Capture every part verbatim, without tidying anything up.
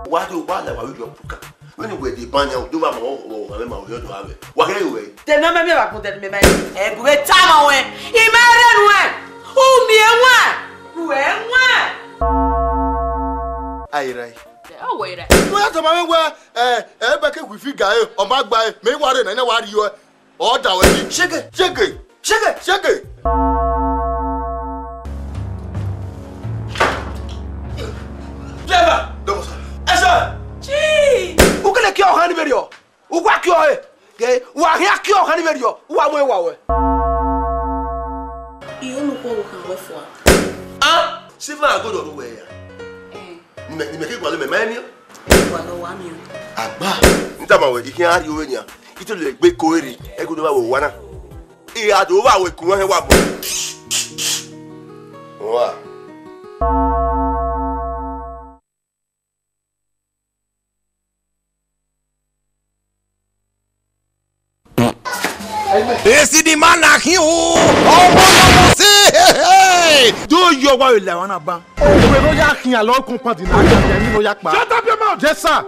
Wa do, wa la wa yo puka. Vbene uwẹ deba yan, do vba ma ọ, ọ, ọ, ma vbe ma ọ yọ do avbe. Wa kẹ ruẹ. Te ne mẹ miẹn vbe agbọn, te ne mẹ ma. Ẹ, bu vbe tama ruẹ. I ma rre nuẹn. U miẹn ruẹn. Ruẹ ruẹn. Ai, rai. Ọ wẹ rai. Wẹ tama mwẹ wẹ, ẹ, ẹ, bẹkẹ wifi ga ẹ, ọ ma gba ẹ, mẹ i wa rre nẹ, nẹ wa rhie ọe. Ọ da wẹ yi. Shege. Shege. Shege. Shege. Driver. Dọkọ sa. Ẹ sẹ. Chi. U kele kiẹ ọkhan ni vberriọ. U wa kiẹ ọre. Ke, wa khian kiẹ ọkhan ni vberriọ. U wa mu ewa wẹ. I unu khuo ọkhan wẹ fua. Ah, Silver and Gold ọre uwẹ ya. Eh. Ni mẹ, ni mẹ ke gualọ mẹ, ma emiọ. Gualọ wa miẹn. Agba. N tama wẹ, I khian rhie ọre nian. I te lele egbe ko ere, ẹgodo vbe aro owa na. I gha do vbe aro eku ẹnrẹn wa mu. Owa. Esi ni ma na khin o, ọmọ ne ọ mọ sẹ. Do yọ wa la emwa na ban. Owe ne ọ ya khian lọ compound na, a khian emwi ne ọ ya kpa. Shut up your mouth! Yes, sir. Ọmọ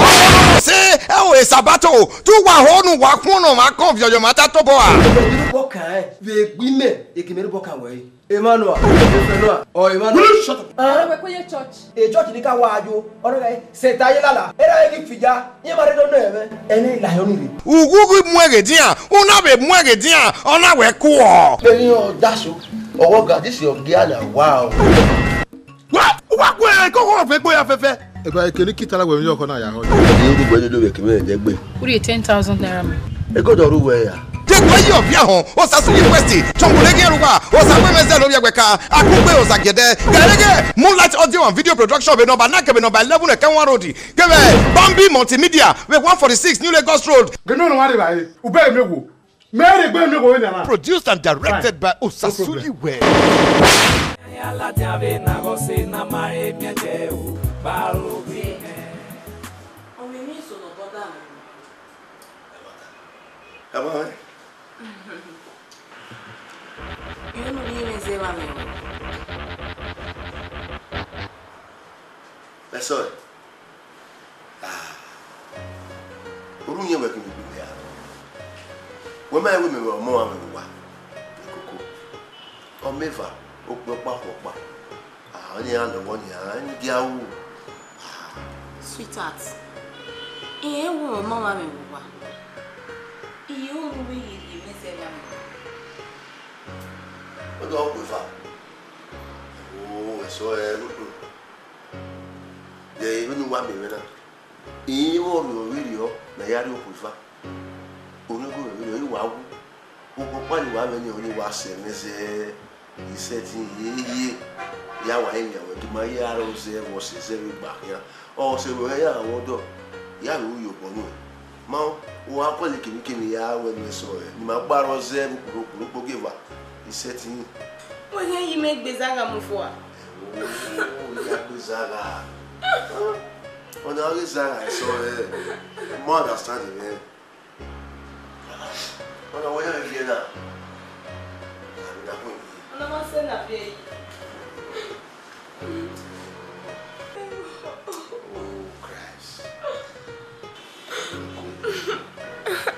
ne ọ mọ sẹ, ẹ o, Esabato, te uwa ho ne uwa khuọnnọ ọmwa kọn viọ ye ọmwa ta tobọ a. Vbe erhubọ kan, vbe egbe imẹ, ekimẹ erhubọ kan wẹ. Emmanuel, Emmanuel, or Emmanuel. Will you shut up? Ah. Ọ̀rọ̀ wẹ̀ kó yé church. E church ni ka wa ajo, ọ̀rọ̀ rẹ̀ sẹta ye lala, era ye ghi fija, iye ma rre do nẹ ẹmwẹ. Ẹni la yọ ni rre. Ughughi mu ẹghẹ dian, u na vbe mu ẹghẹ dian, ọ na wẹ kuọ. Beni ọ daso, ọwọ ga this your gear na, wow. Wa, wa ku ẹ ko wo fe gbo ya fẹfẹ. Eba ekeni kita la wẹ mi yọ kọ na ya họ. Ni o dugbe dodo vbe kemẹ ẹdẹgbe. Who dey ten thousand naira me? Ego dọrọ uwẹ ya. Dekọ yi ọviẹ họn, Osasu yi West, Chọngolegi ẹrugba, Osa gbe mẹ zẹ lórí ẹgbẹ ka, Akugbe Osa gẹdẹ, gẹrẹgẹ, Moonlight Audio and Video Production, be number nine, be number eleven, Ẹkẹnwa Road, kevbe Bambi Multimedia, be one forty-six New Lagos Road. Gẹmẹ ọnọ wa rre ba e, u bẹghe mẹ wo. Mẹ rhe gbe mẹ wo na. Produced and directed by Osasu Yiwe. Aladian vbe na ghe ọse na ma re miẹn kẹ o, ba ro gbe. Ọmọ emwi eso ne ọ bọda mwẹ. Ẹ ma rẹn. Unu ghi mwẹ zẹ vbe amẹ o. Ẹsọe. Ah. Orhu yẹn wẹ kevbe egbe mẹ ra. Wẹ ma rẹn wẹ mẹ ọmọ ọmwa mwẹ vbe owa. Koko. Ọmọ eva, okpia ọkpa, okhuo ọkpa. Ah, ọni iran lọghọ nian, eni gia ru. Ah. Sweetheart, irẹn wu ọmọ ọmwa mwẹ vbe owa. Iye unu vbe ye rhie mwẹ zẹ vbe amẹ. Ọ do khuo eva. Oh, ẹsọe, mm-mm. Ye vbene uwa miẹn mwẹ na, I mwẹ orhiọn vberriọ ne a ya rrie okhuo eva. Orhiọn vberriọ, I wa wu. Okhuo ọkpa ni wa mwẹ ni, ọni wa sẹ mwẹ zẹ, I sẹtin ye ye. Ya wa rinmwian wẹ, te ma ya rọ zẹ vbe ọse zẹ vbe egbe khian. Ọse vbe ya mwẹ ọdọ, ya vbe ru ye obọ nuẹn. Ma, uwa kọle kemikemi ya wẹ ne ẹsọe, ne ima gba rọ zẹ vbe ukpuru ukpuru okpogieva, I sẹtin. Wẹ hẹn yi mẹ gbe zagha mu fua. Oh, ya gbe zagha. Ọna ghi zagha ẹsọe, ma understand mwẹ. Ọna wẹ ya viẹ na. Ọna ma sẹ na viẹ yi. Oh, Christ.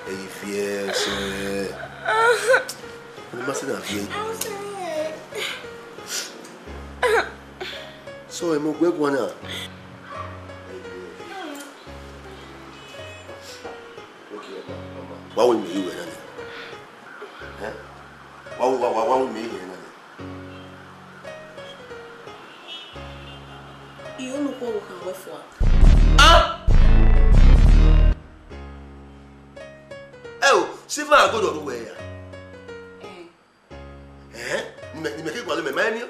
Ẹ i viẹ ẹsọe. Ọna ma sẹ na viẹ. So, ẹ mọ guẹ guan na. Wa wo ime yi wẹ na ni. Eh? Wa wo, wa, wa, wa wo ime yi wẹ na ni. I unu khuo ọkhan wẹ fua. Ah! Ẹ o, Silver and Gold ọre uwẹ ya. Eh. Ẹhẹn, ni mẹ, ni mẹ ke gualọ mẹ ma miẹn.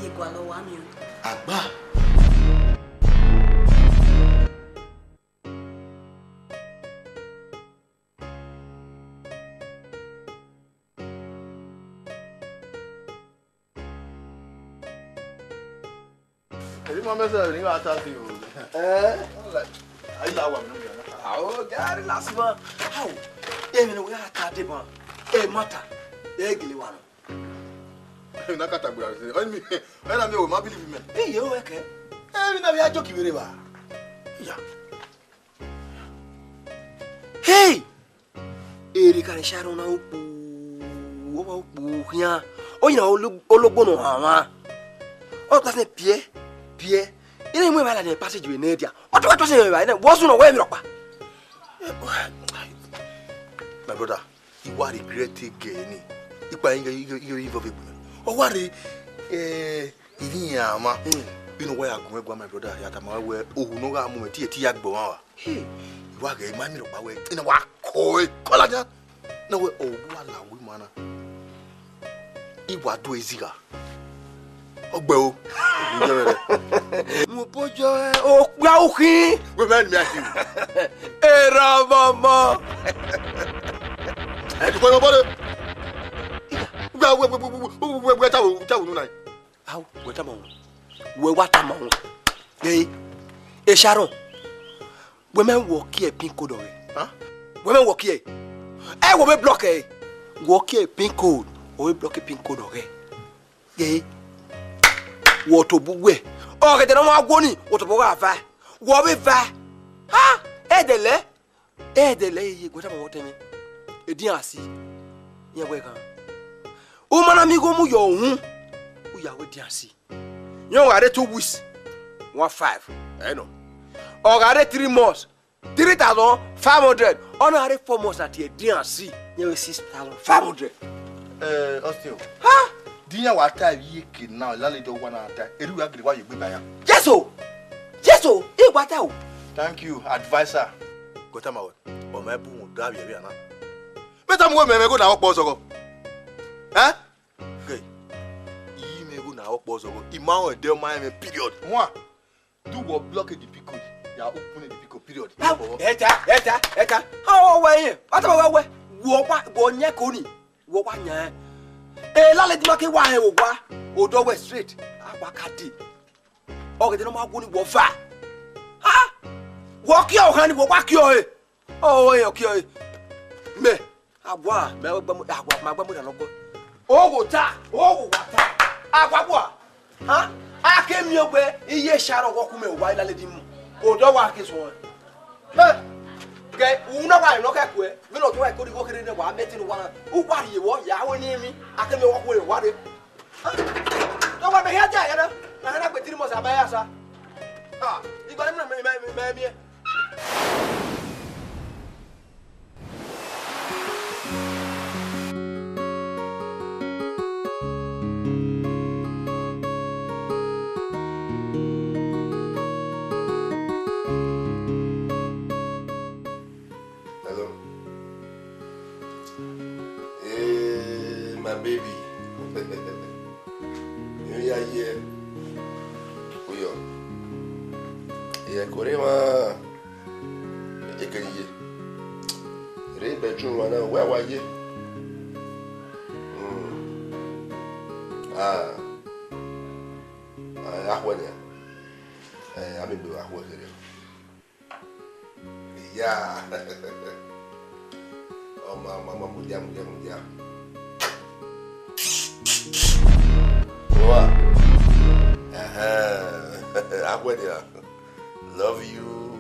Ye gualọ wa miẹn. Agba. Ẹdẹ ma mẹ sẹ ne I gha ta fi o. Eh? Ayi la wa mi nọ. Ao, gari last man. Ao. Emwi ne wẹ gha ta deba. E ma ta. E gele wa nọ. Emwi na ka ta gbera se. Ọni mi, ọni na mi o ma believe me. Iye o ẹkẹ. Emwi na vbe a joke vbe rre evba. Ya. Hey! Ere ka ni sharọ na ukpu, ọ wa ukpu khian. Ọ yina olo-, ologbo nọ hanmwa. Ọ ta sẹ piẹ, piẹ. Ina mu evba la ne passage vbe ne dia. Ọ tọ, ọ tọ sẹ evba ne, wọ sunu wẹ mi rọkpa. My brother, I wa regret again. Ikpa ighe, ighe, ighe, ighe vbe gbe. Ọ wa re, eh, ivbi iran mwa. Hmm. Inu wa ya gun ẹguae, my brother, ya tama wẹ, ohu ne ọ gha mu mwẹ, te, te ya gbe ọmwa wa. Hmm. I wa ghẹ ma mi rhọkpa wẹ, ina wa kọe, kọ ladian. Na wẹ, ọ wa la wẹ ima na. I wa do ezigha. Ọ gbe o. Mu obo yọ, okpia ukhin. Wẹ mẹ ni a ti. Erha ọmọmọ. Ẹ ti kọ ọmọ bọdẹ. Wẹ, wẹ, wẹ, wẹ, wẹ, wẹ, wẹ, ta wo, ta wo nu na. Au, wẹ tama wọn. Wẹ wa tama wọn. Ee, Sharon. Wẹ mẹ wọ kie pin code ọghẹ. Huh? Wẹ mẹ wọ kie. Ẹ wọ mẹ block ẹ. Wọ kie pin code, ọ vbe block pin code ọghẹ. Ye, wọ tobọ uwẹ. Ọ ghẹ dẹ ne ọ ma wo ni, wọ tobọ gha va. Wọ vbe va. Ha? Ẹdẹlẹ. Ẹdẹlẹ ye, guẹ tama wọ tẹmwẹ. Edian asi. Yẹn wẹ ghan. U ma na miẹn igho mu yọ uhunmwu. U ya wẹ edian asi. Yẹn ọ gha rre two weeks, one five. Ẹ nọ. Ọ gha rre three months, three thousand five hundred. Ọ na rre four months na tie edian asi, yẹn wẹ six thousand five hundred. Eh, Austin. Ha? Di iran wa ta ivie eke na, landlady wa na ta. Eri wa gele wa ye egbe ba ya. Yes o. Yes o. I wa ta o. Thank you, adviser. Guẹ tama wẹ. Ọ ma bu wọn da vbe ẹvbo na. Mẹ tama wẹ mẹ, mẹ gho na ọkpọ zọghọ. Eh? Ghe, I mwẹ igho na ọkpọ zọghọ, I ma rẹn ẹdẹ ọ ma rẹn mwẹ, period. Wan, do wọ block the pin code, ya open the pin code, period. Ẹta, ẹta, ẹta. Ọ wẹ yẹn, ọ tama wẹ wẹ, wọ wa, wọ yẹn ko ni, wọ wa yan. E landlady ma ke wa hẹn owa, odọ wẹ straight, a wa ka dee. Ọ ghẹ dẹ ne ọ ma wo ni wọ va. Ha? Wọ kiọ ohan ni wọ wa kiọ ẹre. Ọ, ọ, ọ, ọ, ọ, mẹ, a wa, mẹ, a wa, ma gba mu da nọ gbọ. Ogho ta, ogho wa ta. A wa wa. Ha? A ke miẹn wẹ iye Sharon wọ ku mẹ wa landlady mu. Odọ wa ke suẹn. Hẹ. Ghe, u na wa nọ kẹ kuẹ. Vbene ọ tọ wa ko righo kherhe nẹ wa mẹ te ne wa. U wa rhie vbọ ya wẹ ne emwi. A ke miẹn wọ ku mẹ wa re. Tọwa mẹ hia dia yẹn na, na hẹn na gbe three months aba ya sa. Ah, igba ni mẹ, mẹ, mẹ, mẹ miẹn. Hello. Hey, my baby. Ẹ ya ye. Uyọ. Ẹ kore ma. Ẹ kere ye. Re bedroom wa na, wẹ wa ye. Hmm. Ah. Ah, akhuẹ nia. Eh, a miẹn egbe vbe akhuẹ kherhe. Iya. Ọma, ọma, ọma, mudia, mudia, mudia. Wa. Ẹhẹn. Akhuẹ nia. Love you.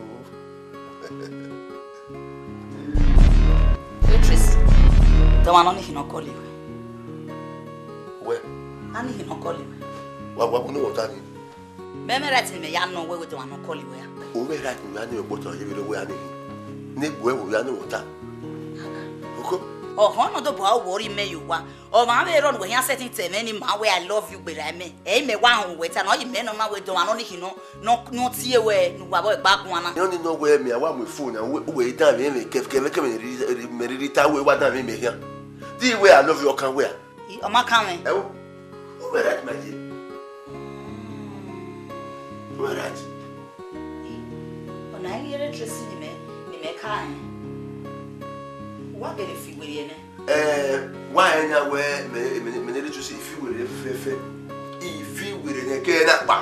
Beatrice, tọmwa nọ ni khin ne ọ call wẹ. Wẹ? A ni khin ne ọ call wẹ. Wa, wa, ne wọ ta ni? Mẹ, mẹ right ne mẹ ya nọ wẹ wẹ tọmwa nọ call wẹ a. U mwẹ right ne u ya ne mẹ kpotọ ye vbe wẹ a ni khin. Ne egbe wẹ u ya ne wọ ta. Oko? Ọhọn nọ do bọ a wọ rri mẹ ye owa. Ọmwa vbe rrọọ ne uwẹ khian sẹtin tẹ mwẹ ne ima wẹ I love you gberra mẹ. Ẹ i mẹ wa họn uwẹ ta, ne ọ yi mẹ nọ na wẹ dọmwa nọ ni khin nọ, nọ, nọ tie wẹ ne uwa vbe gba guan na. Nọ ni nọ wẹ mẹ a wa mu phone na, uwẹ, uwẹ i danmwẹ mwẹ kẹfẹ, kẹfẹ, kẹfẹ mẹ rhirhi, mẹ rhirhi ta wẹ wa danmwẹ mẹ khian. Te wẹ I love you ọ kan wẹ a? I, ọ ma kan mwẹ. Ẹ wo, uwẹ right my dear. Uwẹ right. I, ọna i ghi rre Tracy ne imẹ, ne imẹ ka rẹn. Uwa gele fi werriẹ nẹ. Eh, wa rẹn yan wẹ mẹ, mẹ, mẹ ne Tracy i fi werriẹ fẹfẹfẹ. I fi werriẹ nẹ kẹ na kpa.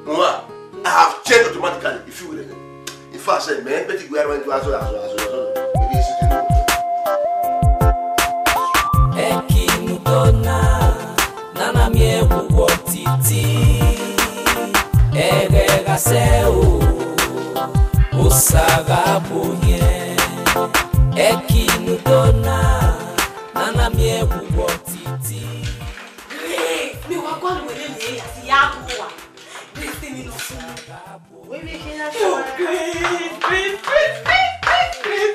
Wa, I have changed automatically. I fi werriẹ nẹ. In fact, sẹ mẹ, mẹ ti gbe ara mẹ ju azọ, azọ, azọ, azọ. Mẹ de si ti nu. Ẹki ne u do na, ne a na miẹn vbe uwu otiti, ẹghẹ gha sẹ o. Sagabo yẹn, ẹki nudo na, nana miẹn wuwọ titi. Grace, mi wa gualọ wẹ ne ya si ya gu wa. Grace, mi nọ sunu. Wẹ vbe khin ya Oh, sunu? Grace, Grace, Grace.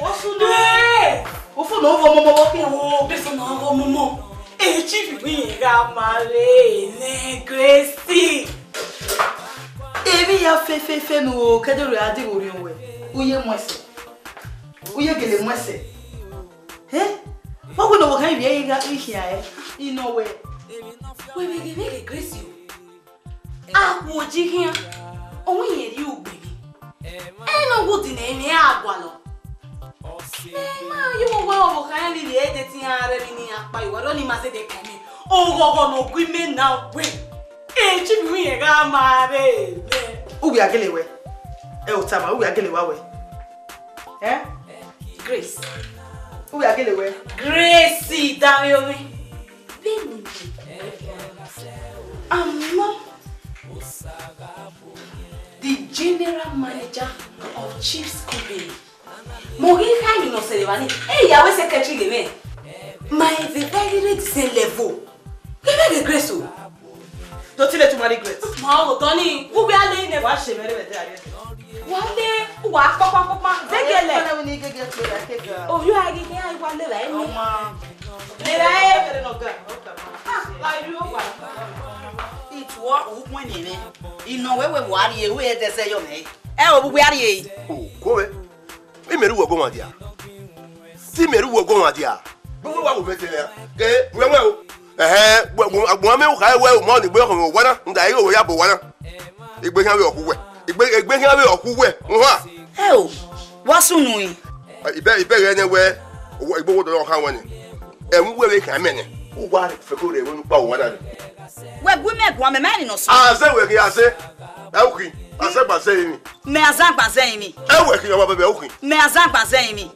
Wọ sunu? Grace. Ofo nọ vọ momo vbọ khin? Oh, Grace nọ vọ momo. Echi fi wi yẹn gha ma re nẹ Grace. Emwi ya fe fe fe nu o, kẹdẹ rẹ a dẹghe orhiọn wẹ, u ye mu ẹsẹ, u ye gele mu ẹsẹ. Ẹ? Vbọ wẹ ne ọvbokhan ivbi ẹre gha ghi khian ẹre, I nọ wẹ. Wẹ vbe ghe mwẹ ghe Grace o. A khuo ji khian, ọ wẹ irẹn rhie ugbe emwi. Ẹ na wo di nẹ emwi a gualọ. Ẹ ma ye wẹ ọvbokhan iran rhirhi ẹdẹ te iran rre emwi ne iran kpa ye uwa, rọ ni ma zẹdẹ kan mẹ. Oghọghọ ne ọ gu imẹ na wẹ. Echi mi ru irẹn gha ma rre mẹ. Uwẹ a gele wẹ. Ẹ o tama, uwẹ a gele wa wẹ. Ẹ? Grace. Uwẹ a gele wẹ. Grace, dame omi. Vbene imẹ, I'm not the general manager of Chiefs Company. Mo ghi kha emwi ne ọ sẹrẹ evba ni, ẹ i ya wẹ secretary ghe mwẹ. Ma vbe vbe ghi rre the same level. Ghe mwẹ ghe Grace o. Don't you let you marry Grace. Ma ọ tọ ni, vbe uwẹ a le nẹ. Wa shame ẹre vbe ẹdẹ a rrie. Wa le, wa kpakpa kpakpa. Vbe gele. Ọna wẹ ne I gege kpe ra keke. O, yo a ghi ghe a wa le ra eni. Ọma. Le ra e. Kere nọ ga. Ah, la yu wa. Ituọ ukpọn ni mwẹ. I nọ wẹ wẹ wa rrie, wẹ ẹdẹ zẹ yọ mẹ. Ẹ o, vbe uwẹ a rrie. O, ko vbe. Imẹ rre uwẹ ọguọmwadia. Te imẹ rre uwẹ ọguọmwadia. Vbe uwẹ wa wo mẹ te nẹ? Ke, wẹ wẹ o. Ẹhẹn, agbọn mẹ kha wẹ o, mọ ni gbe ọkhọ mwẹ owa na, rhunmwuda igho wẹ ya bọ owa na. Egbe khian vbe ọ khu uwẹ. Egbe, egbe khian vbe ọ khu uwẹ. Uhua. Ẹ o, wa sunu rin. Ibẹ, ibẹ ghẹ nẹ wẹ, owa, egbe wo dọlọ khan wẹ ni. Ẹmwẹ uwẹ vbe khan mẹ nẹ. Uwa fẹko rẹ vbe unu kpa owa na ni. Wẹ gu mẹ guan, mẹ ma rẹn ne ọ sunu. Azẹ wẹ khin azẹ. Ẹ u khin. Azẹ gba zẹ emwi. Mẹ azan gba zẹ emwi. Ẹ wẹ khin ọmọ bẹbẹ u khin. Mẹ azan gba zẹ emwi.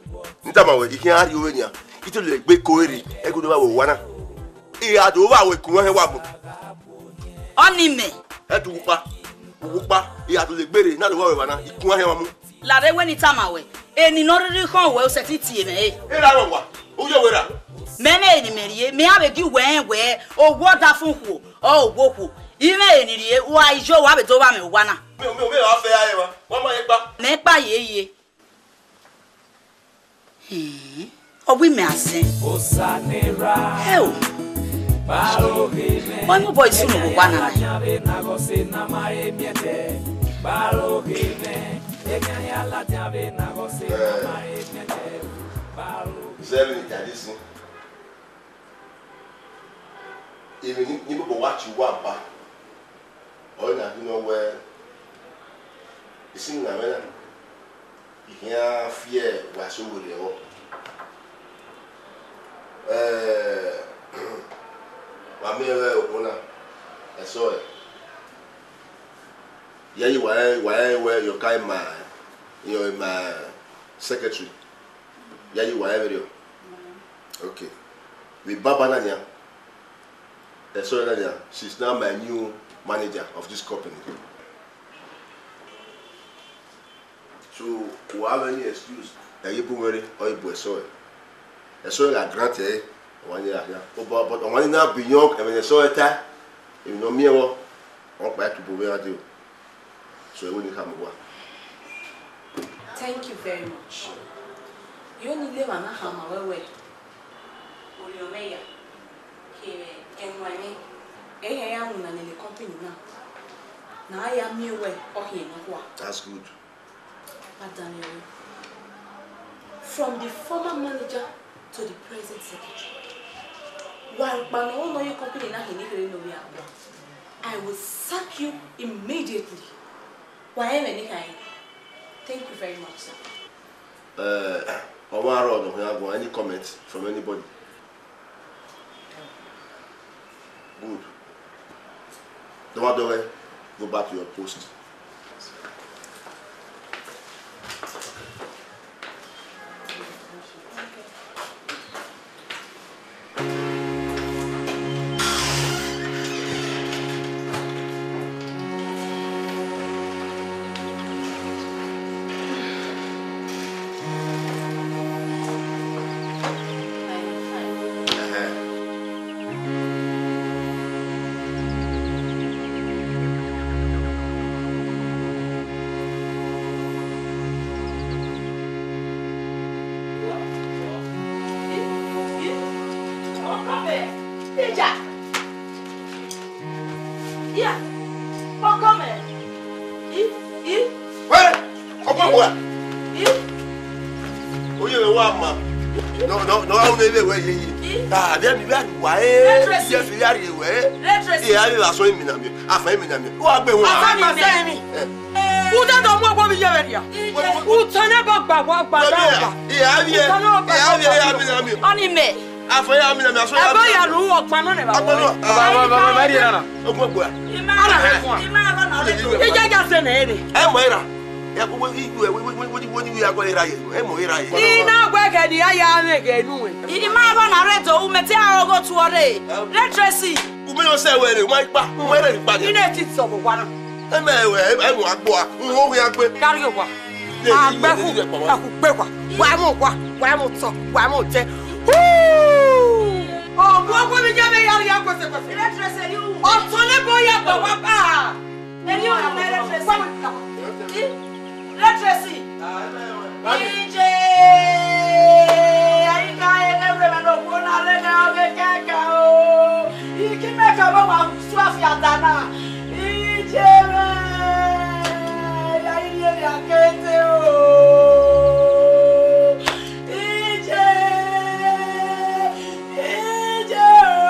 Ne I tama wẹ, I khian rrie ore nian. I te lele egbe ko rre, ẹgodo vbe aro owa na. I gha do vbe aro eku ẹnrẹn wa mu. Ọni mẹ. Ẹ tu ukpa, ukpa, I gha do lele egbe rre, na do vbe aro evba na, eku ẹnrẹn wa mu. Lare wẹ ne I tama wẹ, eni ne ọ rhirhi khọn wẹ, u sẹtin tie mwẹ re. Erha rọ wa, u ye wẹ ra? Mẹ mẹ eni mẹ rrie, mẹ a vbe gie uwẹ rẹn wẹ, owa ọdafẹn okhuo, ọ owa okhuo. I mwẹ eni rrie, wa iyo wa vbe do vba mwẹ owa na. Mi, mi, mi ra fẹ ya re wa, wa ma ye kpa. Mẹ kpa ye ye. Hẹn, ọ wẹ imẹ azẹn. Hẹ o. Why no boy soon go one nine? Zẹvbe ne I ta ẹre sin. Emwi ni, ni bọbọ wa tie uwa ba. Ọre na ghi nọ wẹ, isin na mwẹ na, I khian fiẹ wa so werriẹ vbọ. Eh, wa miẹn vbe okhuo na, ẹsọhẹ. Yayi wa rẹn, wa rẹn wẹ your kind man, your my secretary. Yayi wa rẹn vberriọ. Okay. Vbe baba na nian. Ẹsọhẹ na nian, she's now my new manager of this company. So, u have any excuse, ẹ i ye bu mwẹ rre, ọ i bu ẹsọhẹ. Ẹsọhẹ gha grant ẹre, ọmwa ni gha khian. But, but ọmwa ni na beyond ẹmwẹ ne ẹsọhẹ ta, emwi ne ọ miẹn vbọ, ọkpa i tobọ mwẹ gha dee o. So, ẹvbo ni khama uwa. Thank you very much. I ho ne I le emwa na khama ruẹ wẹ, orhiọn mwẹ ya, kevbe ẹwaẹn mwẹ, ẹ i ya winna lele company na, ne a ya miẹn wẹ ọ khian nọkhua. That's good. Adanmwehọ. From the former manager to the present secretary. Wa rhọkpa ne ọ ho ne ọ ye company na hin ne kherhe ne ovbi agbọn. I will sack you immediately. Wa rẹn ẹmwẹ ne I khare. Thank you very much, sir. Eh, ọmwa rrọọ ne ọ khian guan, any comment from anybody? Good. Dọmwadọghẹ, go back to your post. Ọkọ mẹ. I, i. Wẹ, ọkọ bua. I. Oye rẹ wa ma. Nọ, nọ, nọ, a wẹ vbe wẹ ye ye. I. Ah, vẹ mi vẹ wa e. Red dress. Ye fi ya ri wẹ. Red dress. Ye a vbe asọ mi na mi. Afa mi na mi. Wa gbe wọn. Afa mi na mi. Eh. Uda do mu ọgbọ mi ye vbe ria. Utọ ne bọ gba, gba, gba, gba. Ye a vbe, ye a vbe, ye a vbe na mi. Ọni mẹ. Afọ ya mi na mi, asọ ya mi na mi. Ẹbọ ya ru ọkpa nọ nẹ ba. Ọkpa nọ. Ba, ba, ba, ba, ba, ba, ba. Ogun ọgbọ ya. Ima, ima, ima, ima, ima. Ija ja se nẹ ere. Ẹ mọ ira. Ya ko wo, wo, wo, ya ko ira ye. Ẹ mọ ira ye. Ina gbe ke ni aya me ke nu e. I ma ẹghọ na rre do, u mẹ te aro gho tuọ rre. Red dress. U mẹ yo sẹ wẹ rre, u ma ikpa, u ma rre ikpa ni. Ine ti sọ vbe owa na. Ẹ mẹ wẹ, ẹ mọ agbo a, u wo wi agbe. Gari owa. Agbẹhu, ẹhu gbe wa. Wa mu wa, wa mu tọ, wa mu tẹ. Huu! Ọ, wo wo mi je me ya ya kwese kwese. Red dress eri u. Ọtọn ne bo ya gba wa ba. Eri u na red dress. Wa mu. Red dress. Ije, aigha ẹghẹ vbe emwa ne okhuo na rre ne ọ ghe kẹkan o. Iki mẹ ka vbe wa su afiada na. Ije mwẹ, ya i rhie emwi akete o. Ije, ije o.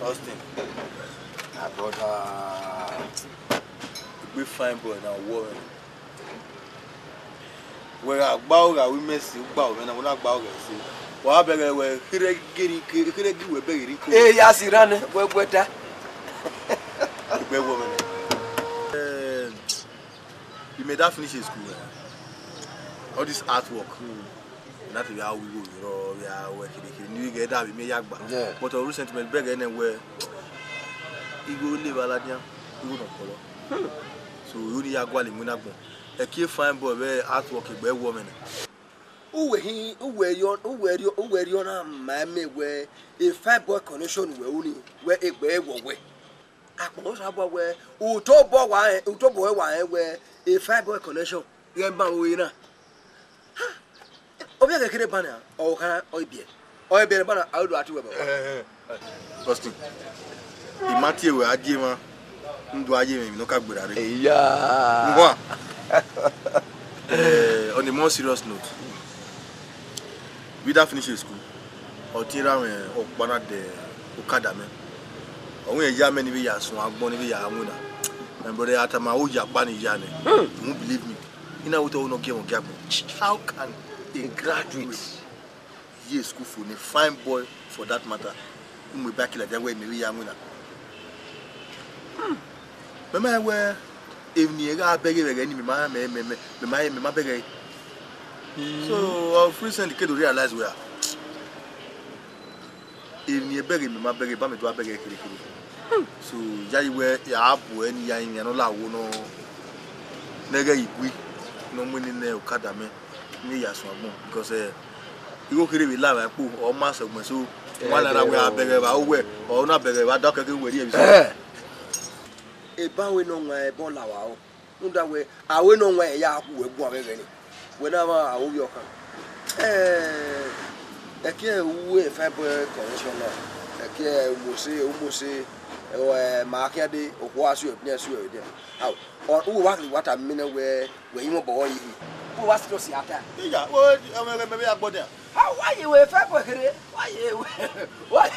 Austin, my brother, egbe fine boy na wọ mwẹ. Wẹ gha gba ogha ru imẹ ẹse, u gba mwẹ na, wẹ na gba ogha ẹse. Wa bẹghe wẹ kherhe ghi ri ke, kherhe ghi wẹ bẹghe ri ko. Eh, ya si rran nẹ, wẹ, wẹ da. Egbe wọ mwẹ nẹ. Eh, you may that finish in school, eh? All this artwork. Hmm. Na te vbe a ru igho vbe rọ, vbe a ru ẹre kherhe kherhe, ne I ghẹ da vbe miẹn ya gba. Yeah. But ọ recently, mẹ bẹghe nẹ wẹ igho le vbe a ladian, igho nọ kpọlọ. Hmm. So, igho ni ya gualọ iwinna agbọn. Ẹki e fine boy vbe artwork egbe wọ mwẹ nẹ. Uwẹ hin, uwẹ rhie, uwẹ rhie, uwẹ rhie ọna ma mẹ wẹ e fine boy connection wẹ ru ni, wẹ egbe wọ wẹ. Akpọ Osanobua wẹ, utobọ wa rẹn, utobọ wa rẹn wẹ, e fine boy connection ghẹ ban ru ẹre na. Ha! Ovbi ẹghẹ kherhe ban na, ọ kha ọ i biẹ. Ọ i biẹ ban na, a do a tie uwẹ baba. Eh, eh, eh. Austin, I ma tie wẹ a die emwa, n do a ye mwẹ emwi ne ọ ka gberra rre. Eya. Nwa. Eh, on a more serious note, vbe I da finish school, ọ tie ra mwẹ ọkpa na de okada mẹ. Ọ wẹ ya mẹ ne I vbe ya suẹn agbọn, ne I vbe ya winna. My brother, a tama o ya kpa ni ya nẹ. Hmm. You won't believe me. I na wẹ otọ ne ọ gie mwẹ ọgua agbọn. How can a graduate ye school fo ne fine boy for that matter, u mu eba kila dia wẹ mẹ vbe ya winna? Hmm. Mẹ ma wẹ emwi ne irẹn gha bẹghe vbe ẹghẹ ni, mẹ ma, mẹ, mẹ, mẹ, mẹ ma, mẹ ma bẹghe. So, of recent, I ke do realize wẹ, ah, emwi ne irẹn bẹghe, mẹ ma bẹghe, ba mẹ do a bẹghe kherhe kherhe. So, yayi wẹ, ya bu ẹre ne I ya rinmwian ne ọ la wo nọ, ne ẹghẹ igui, ne ọ mu eni ne okada mẹ, ne I ya suẹn agbọn, because, eh, igho kherhe vbe la mwẹ kpo, ọ ma sẹ ọgbẹn, so, wa na ra wẹ a bẹghe vbe a uwẹ, ọ na bẹghe vbe a da kẹkẹ uwẹ rhie vbe. Eh. Eba wẹ ne ọ wan ẹbọ la wa o. Rhunmwuda wẹ, a wẹ ne ọ wan ya hu wẹ guan vbe ẹghẹ ni. Wẹ na mwa a ru vbe ọkhan. Eh, ẹki ẹ ru e fine boy connection na. Ẹki ẹ u mose, u mose, eh, ma khian de, okhuo a suẹ, ẹpinian suẹ vbe dia. Ao, ọ, u wa kiri wa tama mẹ nẹ wẹ, wẹ i mwẹ obọ ọre yi. U wa serious ya ta. Iya, wẹ, wẹ, wẹ, wẹ, wẹ, ya gbọ dia. A wa ye wẹ fine boy kherhe, wa ye wẹ, wa,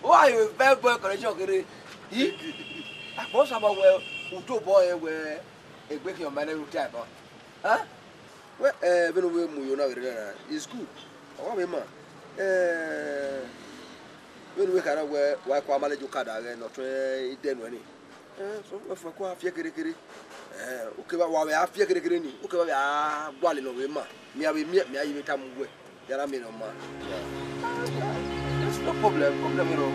wa ye wẹ fine boy connection kherhe. I, akpọ Osanobua wẹ, utobọ rẹn wẹ, egbe khian ma nẹ ru ta ẹbọ. Huh? Wẹ, eh, vbene u vbe mu yo na vbe rre na, it's good. Ọ wa vbe ma. Eh, vbene u vbe kha na wẹ, wa kua manage okada ghẹ ne ọ tọn idẹ nuẹn ni. Eh, so, wẹ fẹ kua fiẹ kherhe kherhe. Eh, okeva wa vbe a fiẹ kherhe kherhe ni, okeva vbe a gualọ ne ọ vbe ma. Mia vbe miẹn, mia ye vbe tama uwẹ. Yara mi nọ ma. There's no problem. Problem, you know.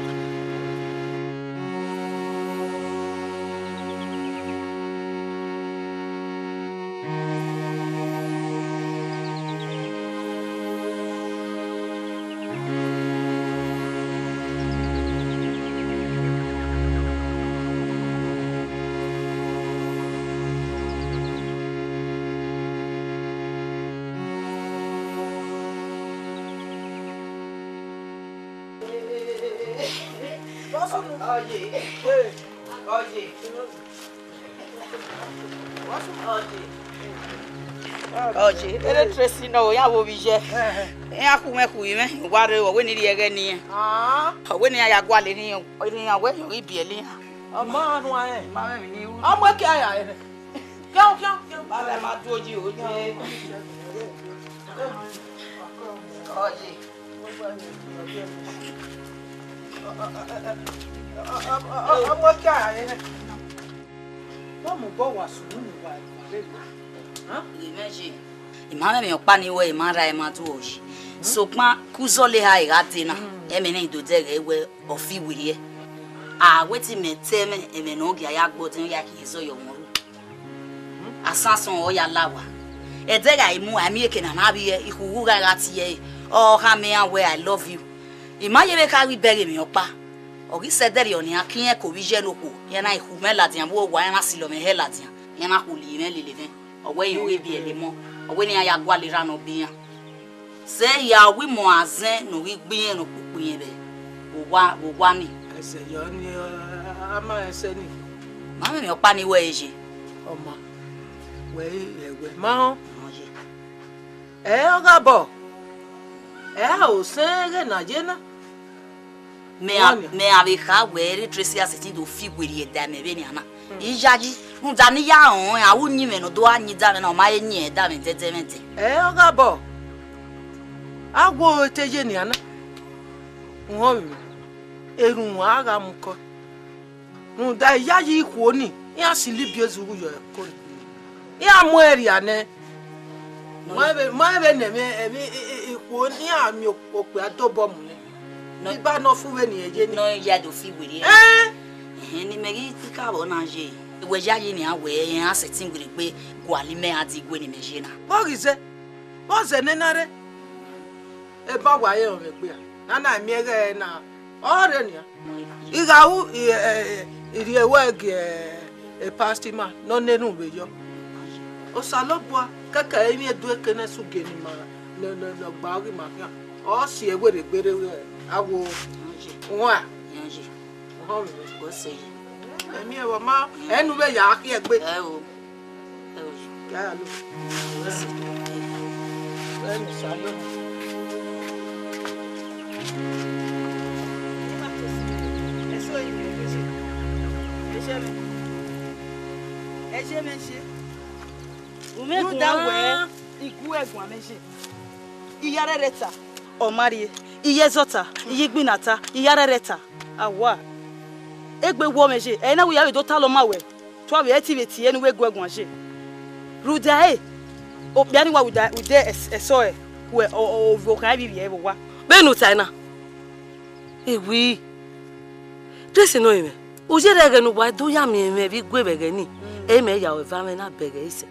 Ọye, ọye, ọye. Ọye, ere Tracy nọ, ọ ya vbe ovbi ye. Iran khu mwẹ khu mwẹ, wa rre, ọ wẹ ne I rhie ẹghẹ ne iran. Ọ wẹ ne iran ya gualọ iran, iran wẹ yọ ghi biẹlẹ iran. Ọ ma nuẹn. Ma mwẹ emwi ne I ru. Ọ mu ẹki a ya rre. Khian, khian, khian. Ba ma du oyi o. Ọye. Ọ mu ẹki a ya rre. Vbọ mu obọ wa sunu ne uwa vbe rre? Ghe mwẹ ye. I ma mwẹ emwi ọkpa ni wẹ I ma rra, I ma du oyi. Sokpan ke uzọla eha gha dee na, ẹmwẹ ne I do dẹghe wẹ ọ fi werriẹ. A wẹ te imẹ te ẹmwẹ, ẹmwẹ ne ọ gia ya gbe ọdẹn, ọ ya khin ezọ ye ọmwa ru. Asan asọn ọ ya la owa. Ẹdẹ gha mu, a miẹn eke ne a na vbiẹ, ikhughu gha gha tie ẹre, ọ khama iran wẹ, "I love you." I ma ye vbe kha ghi bẹghe emwi ọkpa. Ọ ghi sẹ ẹdẹrriọ nian ke irẹn ke ovbi ye ne okhuo, iran na khu mwẹ ladian vbe owa, iran na silọ mwẹ hẹ ladian, iran na khu li mwẹ lele mwẹ. Ọ wẹ irẹn ọ ghi biẹlẹ emọ, ọ wẹ ne iran ya gualọ erha ne ọ biẹ iran. Sẹ hia, ọ wẹ imọ azẹn ne ọ ghi gbe irẹn ne ọ kpokpo irẹn vbe owa, vbe owa ni. Ẹsẹ yọ ni, a ma ẹsẹ ni. Ma mwẹ emwi ọkpa ni wẹ ye. Ọ ma, wẹ ẹwẹ ma họn. Ọ ye. Ẹ, ọ gha bọ. Ẹ, a ho sẹ ẹghẹ ne a ye na. Mẹ a, mẹ a vbe kha wẹ re Tracy a sẹtin do fi werriẹ da mẹ vbenian na. Iyayi, rhunmwuda ne I ya rẹn ọnrẹn, a ru uyinmwẹ ne ọ do gha yin da mwẹ na, ọ ma he yin ẹdẹ mwẹ dẹdẹmwẹdẹ. Ẹ, ọ gha bọ. A wo ete ye nian na. Uhọnmwẹ mwẹ, erhunmwu a gha mu kọ. Rhunmwuda iyayi ikhuo ni, iran silibi ezughu yọ ẹko ni. Iran mu ẹn rhia nẹ. Ma vbe, ma vbe nẹ emwi, emwi i, i, ikhuo ni, iran miẹn okpia dobọ mu nẹ. Igba ne ọ fu vbene irẹn ye ni. Ne ọ ya do fi werriẹ. Ẹn. Ehẹn, ne imẹ ghi ka vbọ na ye. Wẹ yayi nian wẹ, iran sẹtin werriegbe gualọ imẹ gha die igue ne imẹ ye na. Vbọ ghi zẹ? Vbọ zẹ nẹ na rre? Eba wa rẹn ọmwẹ egbe a, ne a na miẹn ẹghẹ na, ọ rre nian. I gha ru, I, ẹ, ẹ, I rhie ruẹ gie, ẹ, pastor ma ne ọ nene vbe yọ. Osanobua kẹkẹ emwi edu eke ne ẹse ugie ne ima, ne, ne, ne ọ gba ghi ma khian, ọ si ẹre werriegbe rre, a wo uan. Ọ sẹ yi. Ẹmi ẹvbo ma, ẹ nu vbe ya khian egbe. Ẹ o. Ẹ o. Ya ya lo. Ẹ nu sa lo. Ẹ ye mẹ. Ẹ ye mẹ ye. Rhunmwuda wẹ, I gu ẹguae mwẹ ye. Iyarẹrẹ ta, ọ ma rrie. Iye zọta, iye igbinna ta, iyarẹrẹ ta. Awa, egbe wọọ mwẹ ye, ẹ i na wẹ I ya vbe do talọ ma wẹ, te uwa vbe ẹtin vbe tie ne uwẹ gu ẹguae ye. Rhunmwuda ẹre, okpia ni wa rhunmwuda, rhunmwuda ẹs-, ẹsọhẹ, wẹ ọ, ọ, ovbi okhan ivbi vbiẹ vbe owa. Vbene u tae na, I wi, Tracy nọ mwẹ, u yerre ẹghẹ ne uwa do ya miẹn mwẹ vbe igue vbe ẹghẹ ni, ẹ i mẹ ya ru eva mwẹ na bẹghe ẹre sẹ.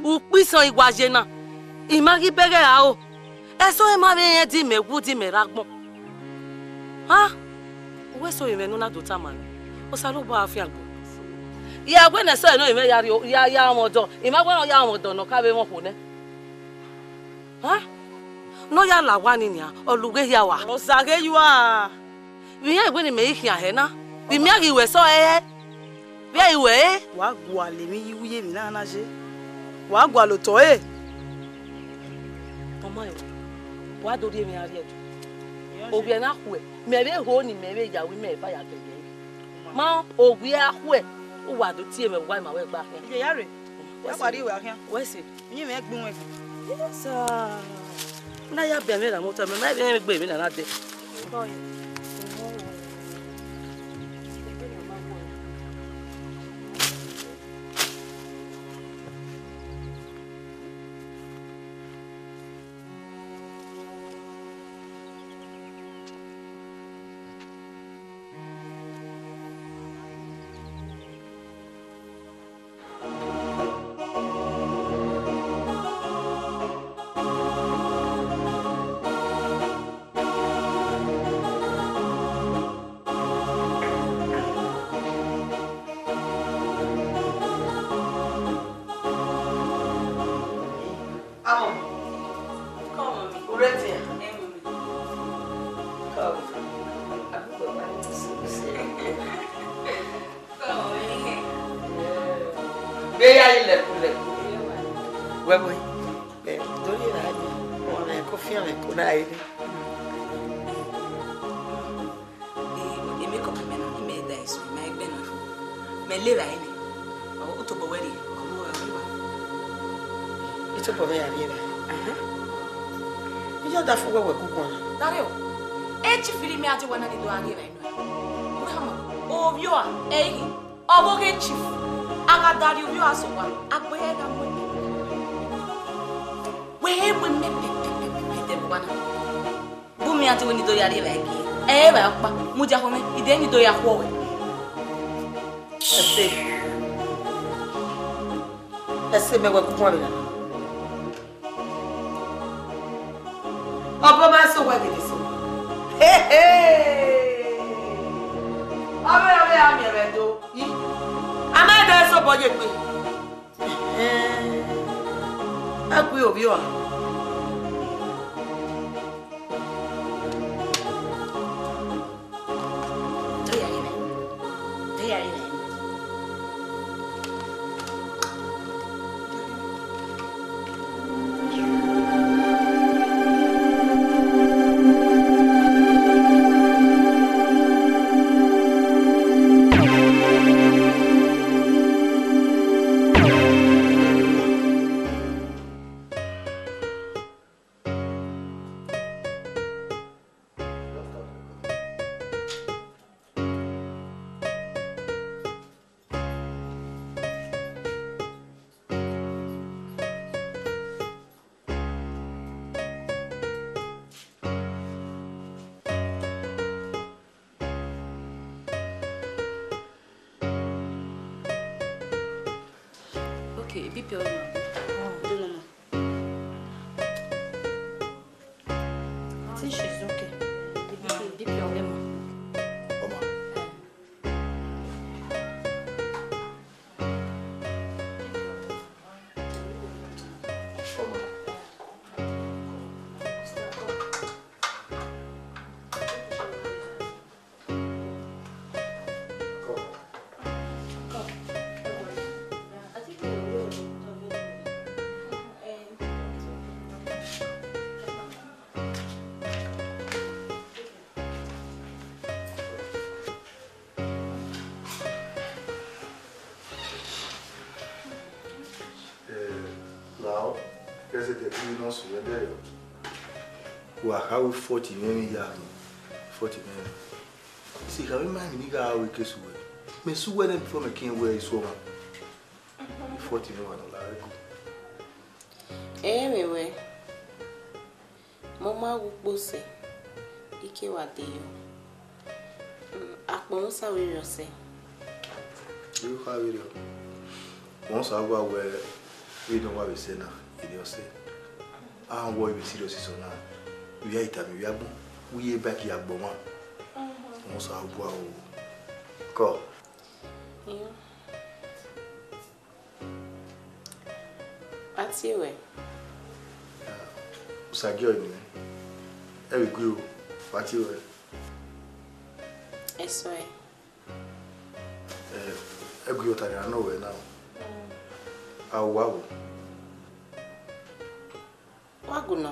Ukpo isan I wa ye na, I ma ghi bẹghe ra ro. Ẹsọhẹ ma vbe rẹn di mẹ wu di mẹ rre agbọn. A, uwẹ sẹ ọre mwẹ ne u na do tama mwẹ, Osanobua ra fiangbe. Ya wẹ ne ẹsọhẹ nọ mwẹ ya rrie, ya, ya mwẹ ọdọ, I ma wẹ ne ọ ya mwẹ ọdọ ne ọ ka vbe mwẹ okhuo nẹ. A, ne ọ ya la owa ni nian, ọ lughe hia wa. Ọ zaghe ye ua. Vbe iran wẹ ne imẹ i khian hẹ na, vbe imẹ ghi ru ẹsọhẹ hẹ. Vbe I wẹ ẹre? Wa gualọ emwi ye uwu ye emwi na na ye. Wa gualọ otọ ẹre. Ọ ma rẹn, wa do rhie emwi a rhie ẹdẹ. Ovbi ẹre na khuẹ, mẹ vbe ho ni mẹ vbe ya ru imẹ eva ya bẹghe ẹre. Ma ovbi ẹre a khuẹ, uwa do tie mwẹ vbe uwa ima wẹ gba khian. Iye ya rre. Ya wa rrie uwa khian. Wẹ sẹ. Uyinmwẹ gbe uwẹn gbe. Yes, sir. Na ya bẹ mwẹ ra mọta, mẹ ma vbe gbe emwi na na dẹ. Come. Vbe ya ye lẹkulẹku. Wẹ wẹ. Ẹ, do ye ra ni. Ọmọ ko fian mẹ ko na ere. Ẹ, ẹ, makeup mẹ na, imẹ da eso, ma egbe na fo. Mẹ le ra ene. Ọ, u tobọ wẹ rrie, ọ, ọ, ọ, ọ. I tobọ mwẹ ya rrie ra? Ẹhẹn. I ya da fo wẹ wẹ ku guan. Dare o. E chief rhie mẹ a die owa na ni do gha rrie ra enu. Wẹ hama, ovbi oa, ẹ i ghi. Ọvbokhan chief, a gha da rhie ovbi oa sẹ owa, a gbe ẹre gha mu ẹre. Wẹ mu mẹ pẹpẹpẹpẹ de vbe owa na. Bu mẹ a te wẹ ne I do ya rhie evbare gie. Ẹ, evbare ọkpa, mudia khọ mwẹ, I de ne I do ya khuọ ruẹ. Ẹse. Ẹse mẹ wẹ ku guan vbe na. Ọbọ ma sẹ owa gele sẹ owa. Hehe! Ọ vbe, ọ vbe a miẹn vbe Ẹdo. I, a ma da ẹse obọ ye egbe. Ẹhẹn. A gui ovbi oa. Okay, B P ọghe ma. Do normal. I think she's okay. The B P, B P ọghe ma. Ọma. Eh, lao, kẹsẹ te ẹre ne ọ sunu ẹdẹ yọ. Wa kha ru forty mwẹ emwi ya nọ, forty mwẹ emwi. Isi, kha vbe ma emwi ne I gha ru ke sẹ uwẹ. Mẹ sẹ uwẹ nẹ before mẹ ke wẹ isu ọmwa. Forty mwẹ wa nọ la ẹko. Ẹ mwẹ wẹ. Mẹ ọ ma wu ukpo sẹ, I ke wa de yọ. Mm, akpọ mwẹ sa vberriọ sẹ. I kha vberriọ. Mẹ ọ sa wa wẹ vbene ọ wa vbe sẹ na, erriọ sẹ. A wọ vbe serious sẹ na. Vbe a i tama ivbi agbọn, u ye back ya gbọ ọmwa. Mẹ ọ sa wa o. Kọ. Iyo. A tie ruẹ. Osagiẹn ọnii, ẹ vbe gue o, wa tie ruẹ. Ẹsọe. Ẹ, ẹ gue ọta ne a nọ ruẹ na. Mm. A wa wo. Wa gu nọ.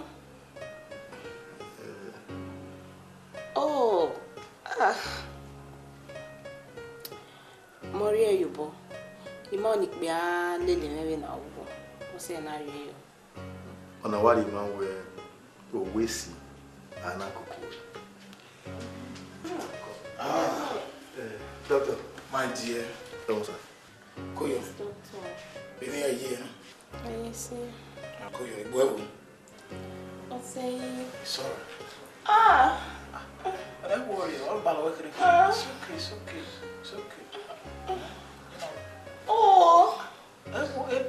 Eh. Oh, ah. Mẹ ọ rhie ẹre ye obọ. I ma ọnii kpia lele mwẹ vbene a wu. Ọ sẹ ne a rhie ẹre yọ. Ọna wa rhie ma wẹ owẹ esi a na koko. Ah, eh, doctor. My dear. Doctor. Koyo. Yes, doctor. Vbene I ye, huh? Yes, sir. Ah, Koyo, egbe ẹvbo. Ọsẹ yi. Sorry. Ah! Don't worry, ọ balọ wẹ kherhe. Ah. It's okay, it's okay, it's okay. Oh! Ẹ wo, ẹ,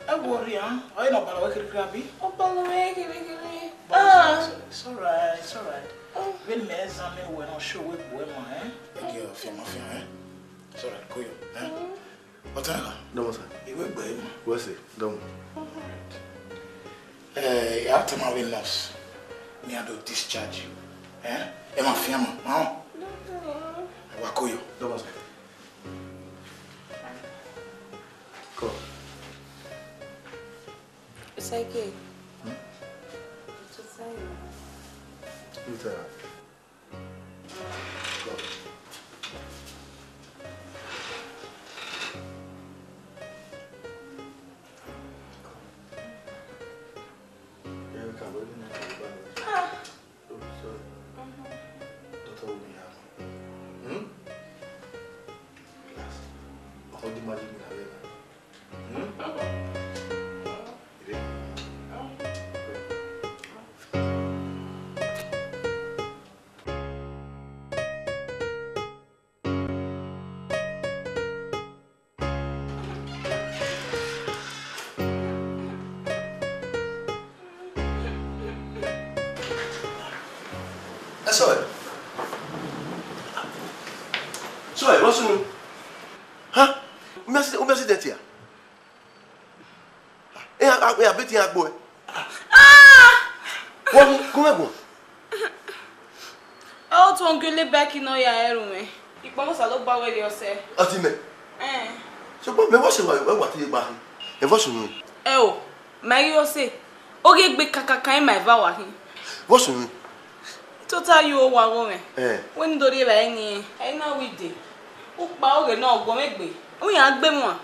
ẹ worry, huh? Ọ i na balọ wẹ kherhe, abi? Ọ balọ wẹ kherhe. Ah! It's alright, it's alright. Ah. Vbene mẹ examine wẹ na, ọ show wẹ egbe ma, eh? Ẹ gi ọ fian ma fian, eh? It's alright, Koyo, eh? Mm. Ọtẹn na? Dọmọ sir. Iwe gbe ma. Wẹ sẹ, dọmọ. All right. Eh, ya tama vbe nurse. Me I do discharge you. Eh? Ẹ ma fian ma, ma họn. Ẹ wa ko yo. Come on, sir. Come. It's okay. Hmm? It's okay. You tell her. Come. Come. Yeah, we can go in. Ah. Oh, sorry. Mm-hmm. Doctor will be happy. Hmm? Relax. All the magic in the way. Hmm? It is. Ẹ sọe. Sọe, vbọ sunu? Ha? U miẹn accident, u miẹn accident ya? Iran, iran beti iran gbo ẹ. Wọ mu, gu mwẹ guan. Ọ tuọn gie Lebeki ne ọ ya ẹre ru mwẹ. Ikpọmọ Osanobua wẹ rhie ọsẹ. Ọtẹn mẹ. Ẹn. Sokpan mẹ vbọ sẹ wa, wa te gba hin. Ẹ vbọ sunu? Ẹ o, ma ghi ọse. Oghian egbe kakaka ima eva wa hin. Vbọ sunu? Tota yo wa gho mwẹ. Ẹn. Wẹ ne I do rhie evbare ni, ẹ i na wẹ ide. Ukpa ọghe ne ọ guọmwẹ egbe. U yan gbe mua.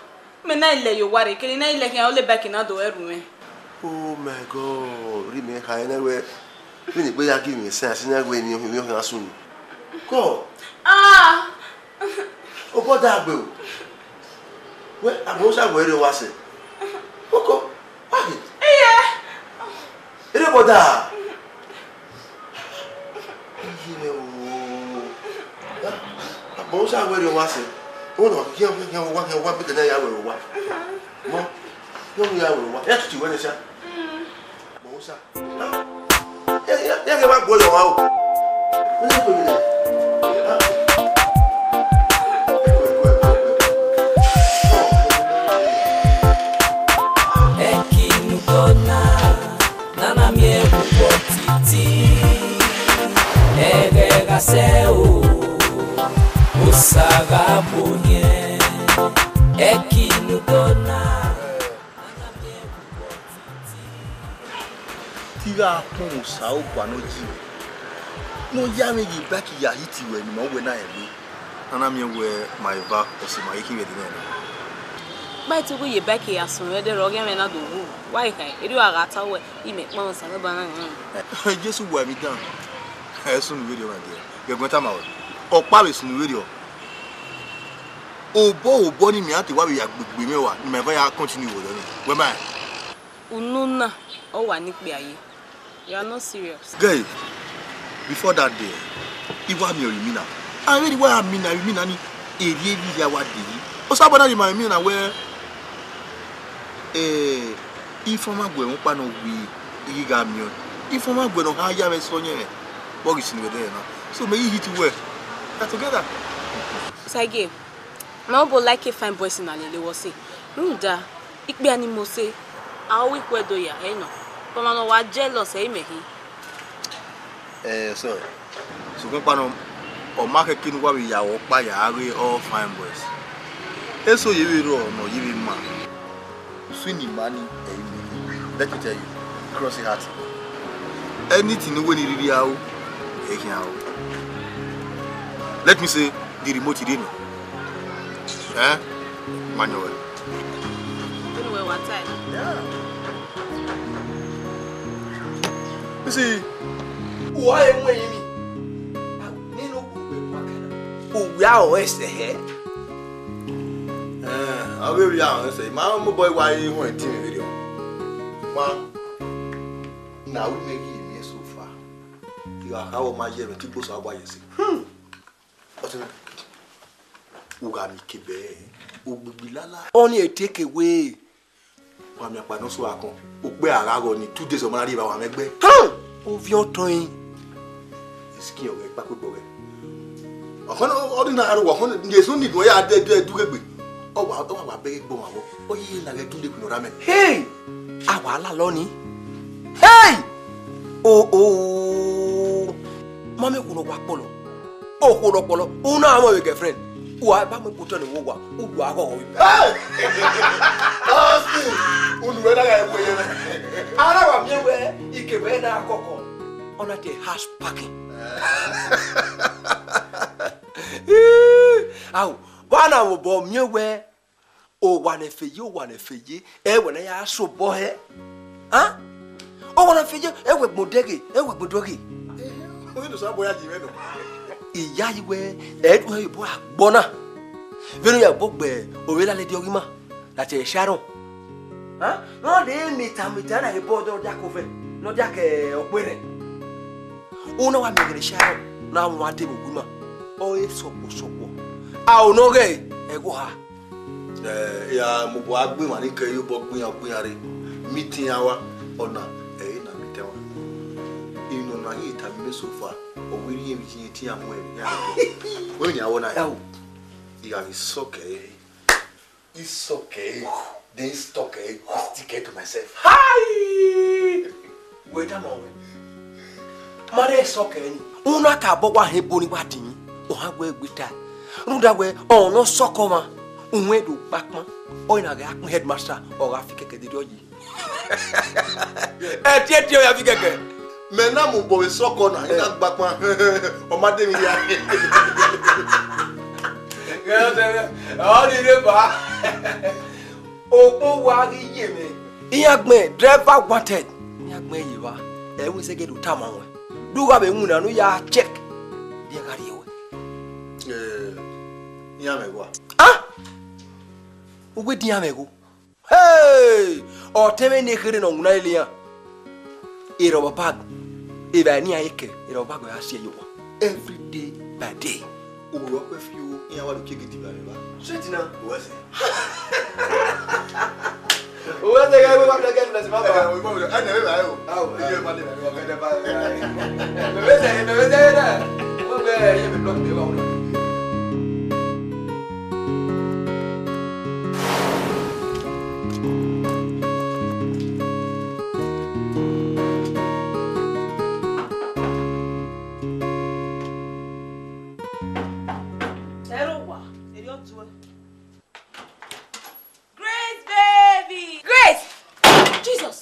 Mẹ na i lẹ ye owa rre, kere ne I lẹ khian, Lebeki na do ẹre ru mwẹ. Oh my God, rhie mẹ kha nẹ wẹ, vbene egbe ya gie mwẹ sẹ, a sẹ nẹ wẹ emwi, emwi ọkhan sunu. Kọ. Ah! Obọ da gbe o. Wẹ, agbọn sa wẹ rre owa sẹ. Oko, wa ghe. Iye. Erriọ obọ da. Iye mwẹ o. Agbọn sa wẹ rre owa sẹ. Ọ nọ, hian, hian, hian, owa, hian, owa, bẹgẹ ne a ya wẹ owa. Mọ, hian, ya wẹ owa. Ya tutu wẹ nẹ sa. Agbọn sa. Ya, ya, ya, ya, wa gbe ọyọ wa o. Wẹ ne gbe mi nẹ. Ẹki ne ugbọ na, ne a na miẹn vbe ukpọ titi, ẹghẹ gha sẹ o, Osa gha bu ohiẹn, ẹki ne ugbọ na. Te I gha kpọnmwẹ Osanobua ne ọ yi ruẹ, ne ọ ya mwẹ ye Lebeki ya hit ruẹ ne ima wẹ na rẹn wẹ, a na miẹn wẹ ma eva ọse ma i khin vbe ẹdẹ nẹ na. Gba te uwu ye Lebeki ya sunu vbe ẹdẹrriọ, ọghe mwẹ na do wu, wa i kha, erriọ a gha ta wẹ, imẹ kpọnmwẹ Osanobua na rẹn. Jesu wa emwi dan, ẹ sunu vberriọ na diẹ, ghẹ guẹn tama ruẹ, ọkpa vbe sunu vberriọ. Obọ obọ ni mẹ a te wa vbe ya gbegbe mwẹ wa, ne ima eva ya continue vbe odọ ni. Wẹ ma rẹn? Unu na, ọ wa ne ikpia ye. You are not serious. Guy, before that day, I wa miẹn ọre imina. A vbe rhie wa ya mina, imina ni, erriọ evbi hia wa de yi. Osanobua na rhie ma imina wẹ, eh, Ifeoma gu ẹmwẹ ọkpa ne ọ wẹ, I ghi gha miẹn ọẹn. Ifeoma gu ẹre ne ọ kha ya mwẹ sẹ ọyẹnmwẹ, vbe ọ ghi sunu vbe ẹdẹrriọ na. So mẹ ghi hit wẹ. We are together. Sagie, ma obọ like fine boys na lele wẹ ọse. Rhunmwuda, ikpia ni mose, a ho ikhuẹ do ya, ẹ nọ. Ọmwa ne ọ wa jealous, ẹ i mẹ khin. Eh, sorry. Sokpan ọkpa nọ, ọ ma khẹke ne uwa vbe ya vbe ọkpa ya gha ghe all fine boys. Eso ye vbe rrọọ ne ọ ye vbe ma. Usun ni ma ni, ẹ i miẹn. Let me tell you, cross your heart. Anything ne uwẹ ni rhirhi aro, ẹ i khian aro. Let me say, the remote rhie nọ. Eh? Ma yọn wẹ. Vbene uwẹ wa tae. Yeah. You see, uwa emu ẹyin mi. Nene okpukpe pakana. Uwẹ aro ẹsẹ hẹ. Eh, avbe vbe aro ẹsẹ, ma mu boy wa ye họn team video. Wa na ru mẹ ghi miẹn so far. I gha kha wẹ ọ ma ye ẹmwẹ te igbosa wa ye ẹse. Hmm. Ọtẹn, u gha miẹn ikebe ẹre, ogbigbi lala. Ọnii e take away. Wa miẹn akpa ne ọ so akọn, okpẹ a gha ghọ ni, two days ọ ma na rri evba wa mwẹ ẹgbẹ. Hàn! Ovbi ọtọn ẹn. Skin ọghẹ, kpakpo ẹgbẹ ọghẹ. Ọkhọn, ọ, ọ, ọ, na aro wa, ọkhọn, ne eso ni dun ya de, de, du ghe gbe. Ọ wa, ọ wa, wa bẹghe gbe ọmwa vbọ. Ọ ye na ghẹ dun de kunu ra mẹ. Hey! A wa lalọ ni. Hey! Oh, oh. Ma miẹn okhuo ne ọ wa kpọlọ. Okhuo ne ọ kpọlọ, u na mwẹ vbe girlfriend. Uwa ba mu ikpotọ ne uwa, u wa ghọghọ vbe. Hey! Austin, unu wẹ na gha mu ẹre. A na wa miẹn wẹ ikevbe na kọkọ, ọ na te house parking. Ao, vbe a na vbe obọ miẹn wẹ owa ne fe ye, owa ne fe ye, ẹwẹ ne a ya sẹ obọ hẹ. A? Owa ne fe ye, ẹwẹ gbọn odẹghe, ẹwẹ gbọn odẹghe. Uwẹ do sa bọ ya yi mwẹ nọ. Iyayi wẹ, ẹ i do hẹ obọ agbọn na. Vbene u ya obọ gbe ovbi elalẹ diọghima, na te Sharon. A? Ne ọ de mita mita na he bọ ne ọ dia ke ovẹn, ne ọ dia ke ọkpẹrhẹn. Una wa miẹn ẹghẹ ne Sharon na wan de vbe ogu ima. Ọ re sọkpọ sọkpọ. A, o nọ ghẹ ẹghẹ oha. Eh, ya mobọ a gbe emwa ni kẹ ye obọ gbe iran, gbe iran rre. Meeting iran wa, ọna, ẹ i re na meeting iran wa. Inu ne a ghi tama imẹ so far, ọ wẹ I rhie emwi ye iran te iran mu ẹre, iran rre. Wẹ nia wọ na? Ẹ o. I gha ghi sọkẹ ẹre. I sọkẹ ẹre, then I sọkẹ ẹre, I stick ẹre to myself. Hai! Wẹ tama wẹ. Ma rẹ sọkẹ ẹre ni. Una ka bọ wa hẹ ebo ni wa dinmwi. Ohan wẹ egbe ta. Rhunmwuda wẹ, ọ ne ọ sọkọ ọmwa, uwẹ do gba kpan. Ọ i na ghẹ a kpẹn headmaster, ọ gha fi kẹkẹ dede ọ yi. Ẹtiẹtiẹ ọ ya fi kẹkẹ. Mẹ na mu obọ vbe sọkọ na, I na gba kpan. Ọ ma de emwi hia. Ghẹ ọ sẹ, ọ ni rre ba. Okpọn wa ghi ye mwẹ. Iran gbẹn driver wanted. Iran gbẹn ye evba. Ẹ i wẹ sẹ ghe do tama ruẹn. Do gha vbe winna ne u ya check. Rhie gha rrie ruẹ. Eh, iran mwẹ gua. Ah! U wẹ dian mwẹ gho. Hey! Ọtẹn mwẹ ne kherhe ne ọ winna lele iran. Erha ọba bag. Evbare ne iran ye kẹ, erha ọba bag ọ ya si ẹre ye owa. Every day by day. Owa ọkpẹ fi o, iran wa do kie gidi ba vbe evba. Straight na. Uwẹ sẹ. Uwẹ sẹ gha wẹ wa blẹ gẹ blẹ si ma ba. Ẹ, o ma wẹ, ẹ nẹ vbe evba o. Awo, ẹ jẹ ma le vbe evba. Mẹ vbe sẹ, mẹ vbe sẹ na. Wẹ wẹ, ẹ yẹ mẹ block mẹ wa wẹ. Ẹrọ wa, erriọ tuẹ. Grace baby! Grace! Jesus!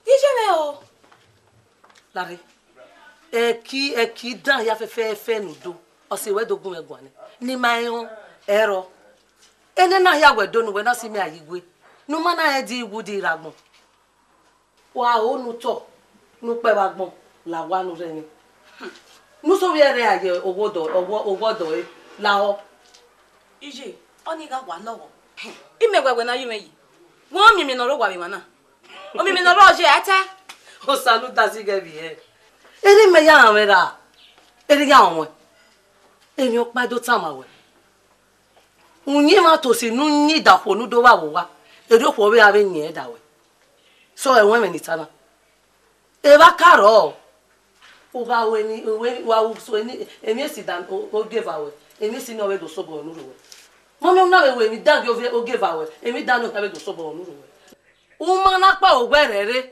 Iye mwẹ o. Larre. Ẹki, ẹki dan ya fẹfẹfẹ ne u do. Ọ sẹ wẹ do gu mwẹ guan nẹ. Ne ima rẹn họn, ẹrọ. Enena hia wẹ do ne uwẹ na si mẹ a yi igue. Ne u ma na rẹn di iwu di rre agbọn. Wa ho ne u tọ, ne u kpẹ vbe agbọn, la owa ne u rre ẹmwẹ. Ne u sẹ ovbi ẹre a ye owa ọdọ, owa, owa ọdọ ẹre, lahọ. Iye, ọnii gha wa lọghọ. Imẹ wẹ wẹ ne a ye mwẹ yi. Wẹ ọ miẹn emwi ne ọ rre owa vbe emwa na. Ọ miẹn emwi ne ọ rre oye ẹtẹ. Osa ne u da zẹ ighẹ vbe irẹn. Erha imẹ ya rhan mwẹ ra, erha I ya rẹn ọmwẹ. Emwi ọkpa do tama wẹ. Uyinmwẹ tosi ne u yin idakhuo ne u do vba vbe owa, erriọ okhuo vbe ra vbe yin ẹre da wẹ. Sẹ ẹmwẹ ne I ta na. Evba ka rrọọ, u gha ru emwi, u wa ru so emwi, emwi esi dan o, ogieva ruẹ, emwi esi ne ọ vbe do sobọ ne u rre ruẹ. Ma miẹn u na vbe ru emwi dan gie ogieva ruẹ, emwi dan ne ọ vbe do sobọ ne u rre ruẹ. U ma na kpa owẹ rẹrẹ,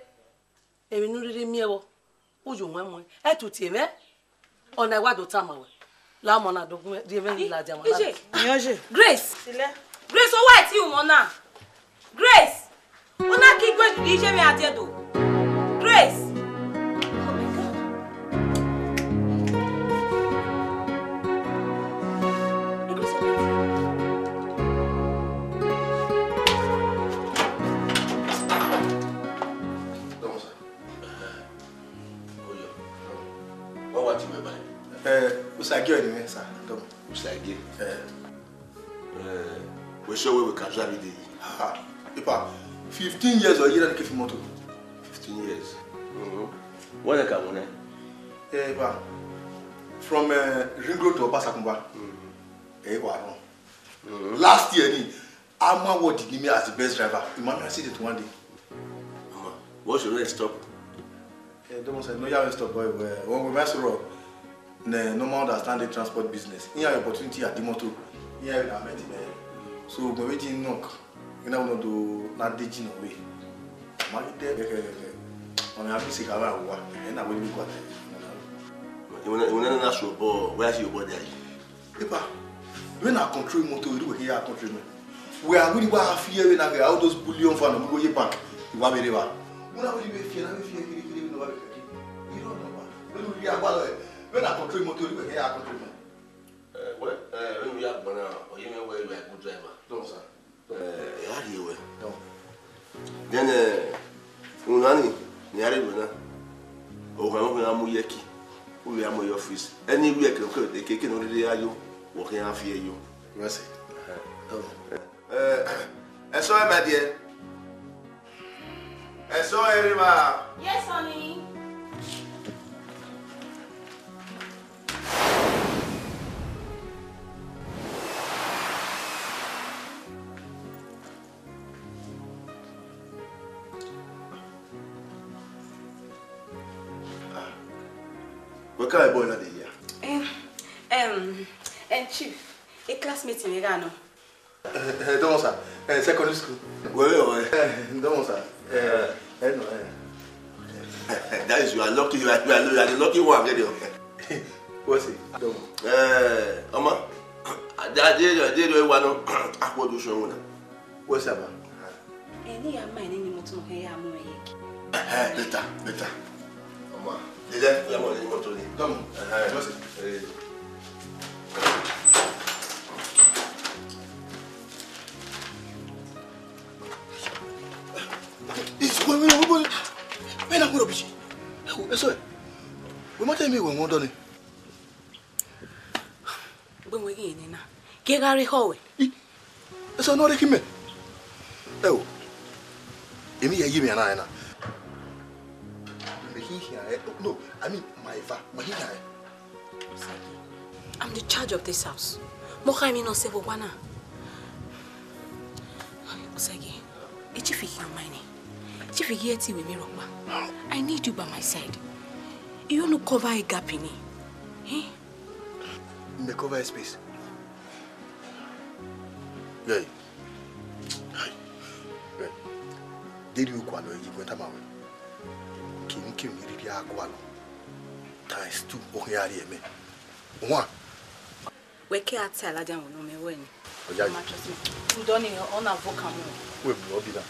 emwi ne u rhirhi miẹn vbọ, u ye owẹn muẹn, ẹ tu tie mwẹ. Ọna I wa do tama wẹ. La ọmọ na do gun rhie mwẹ ladian mwa na. Iye. Iye. Grace. Ilẹ. Grace, ọ wa tie umwẹ na. Grace. Ọ na ki gue iye mwẹ adiẹ do. Grace. Oh my God. Ẹ Grace, ọ na tie. Dọmọ sir. Oyo. Wa wa ti wẹ ba. Eh, Usagi ọ ni mwẹ, sir. Dọmọ. Usagi. Eh. Eh, wẹ sure wẹ wẹ ka drive day? Ah, epa, fifteen years ọ ye na ke fi moto. Fifteen years. Mhm. Wẹ ka won nẹ? Eh, epa, from, eh, Ring Road to Obasakunba. Mhm. Eh, wa run. Mhm. Last year ni, Ama award ni me as the best driver. Ima miẹn accident one day. Ama, what's your next stop? Eh, don't say no, you have stop, boy. Well, when we mess up, ne no man understand the transport business. He have opportunity at the motor. He have a met there. So when we didn't knock, you know, no do not did you know way. Ama get there, okay, okay, okay. Ọmwa a ghi sẹ gha vbe owa, ẹ na wẹ ne I gualọ. Iwẹ na, iwẹ na na sẹ obọ, wẹ a sẹ obọ dia yi. Epa, vbene a control imoto, erriọ wẹ khin ya control mẹ. Wẹ a wẹ ne I wa fi ẹre na ghe all those bullion van ne ọ mu igho ye bank, I wa vbe rre evba. Wẹ na wẹ ne I vbe fi ẹre, na vbe fi ẹre kherhe kherhe vbene ọ wa vbe kẹke. Irọ nọ wa, vbene u rhie agbala ẹre, vbene a control imoto, erriọ wẹ khin ya control mẹ. Eh, well, eh, vbene u ya gbọn na, ọ ye mwẹ wẹ you are a good driver. Dọn, sir. Eh, I gha rhie ruẹ. Dọn. Then, eh, unu na ni, ne I rhie ruẹ na, ọ gha mu, ọ gha mu ye ẹki, u vbe ya mu ye office. Anywhere ke, ke, ke, ke ne ọ rhirhi ya yo, wẹ ọ khian fi ẹre yo. Yes, sir. Dọn. Eh, ẹsọe, my dear. Ẹsọe, erriọ evba. Yes, honey. Wẹ ka boy na dey here? Em, em, em, Chief, e classmate mwẹ gha nọ. Eh, eh, dọmọ sir. Eh, secondary school. Where you are? Eh, dọmọ sir. Eh, eh, no, eh. That is, you are lucky, you are, you are, you are the lucky one, get it? What's it? Dọmọ. Eh, ọmọ. Ade, ade, ade, ade, wa nọ. Akpọ do sọ wọn na. What's about? Eni ya ma eni ni moto he ya mu eye. Eh, better, better. Ọmọ, dede, ya mu eni moto ni. Dọmọ. Eh, just. Eh. Is wẹ, wẹ, wẹ, wẹ, wẹ na kúrò bìsì. Ẹ wo, ẹsọe. Wẹ ma tẹ mi wẹ wọn dọ ni. Gbe wẹ ghi ne na. Gie gha re khọ wẹ. Ẹsọe nọ re khin mẹ. Ẹ wo. Emi ya ye mi ana na. Me khin khian ẹ. No, I mean, my va, me khin khian ẹ. Osagi, I'm the charge of this house. Mo kha emwi ne ọ sẹ vbe owa na. Osagi, e chief khian ma nẹ. Chief ghi ẹti wẹ mi rhọkpa. I need you by my side. You no cover a gap in it. Eh? Me cover a space. Yeah. Hey. Hey. Deghẹ u gualọ yi, wẹ tama wẹ. Kevbe kevbe ne I rhirhi a gualọ. Times two, ọ khian rhie mẹ. One. Wẹ ke a ta ladian vbe unu mẹ wẹ ni. Ọ ya yi. Ma trust me. Ndọ ni, ọ na vo kan mu. Wẹ bu ọbi na.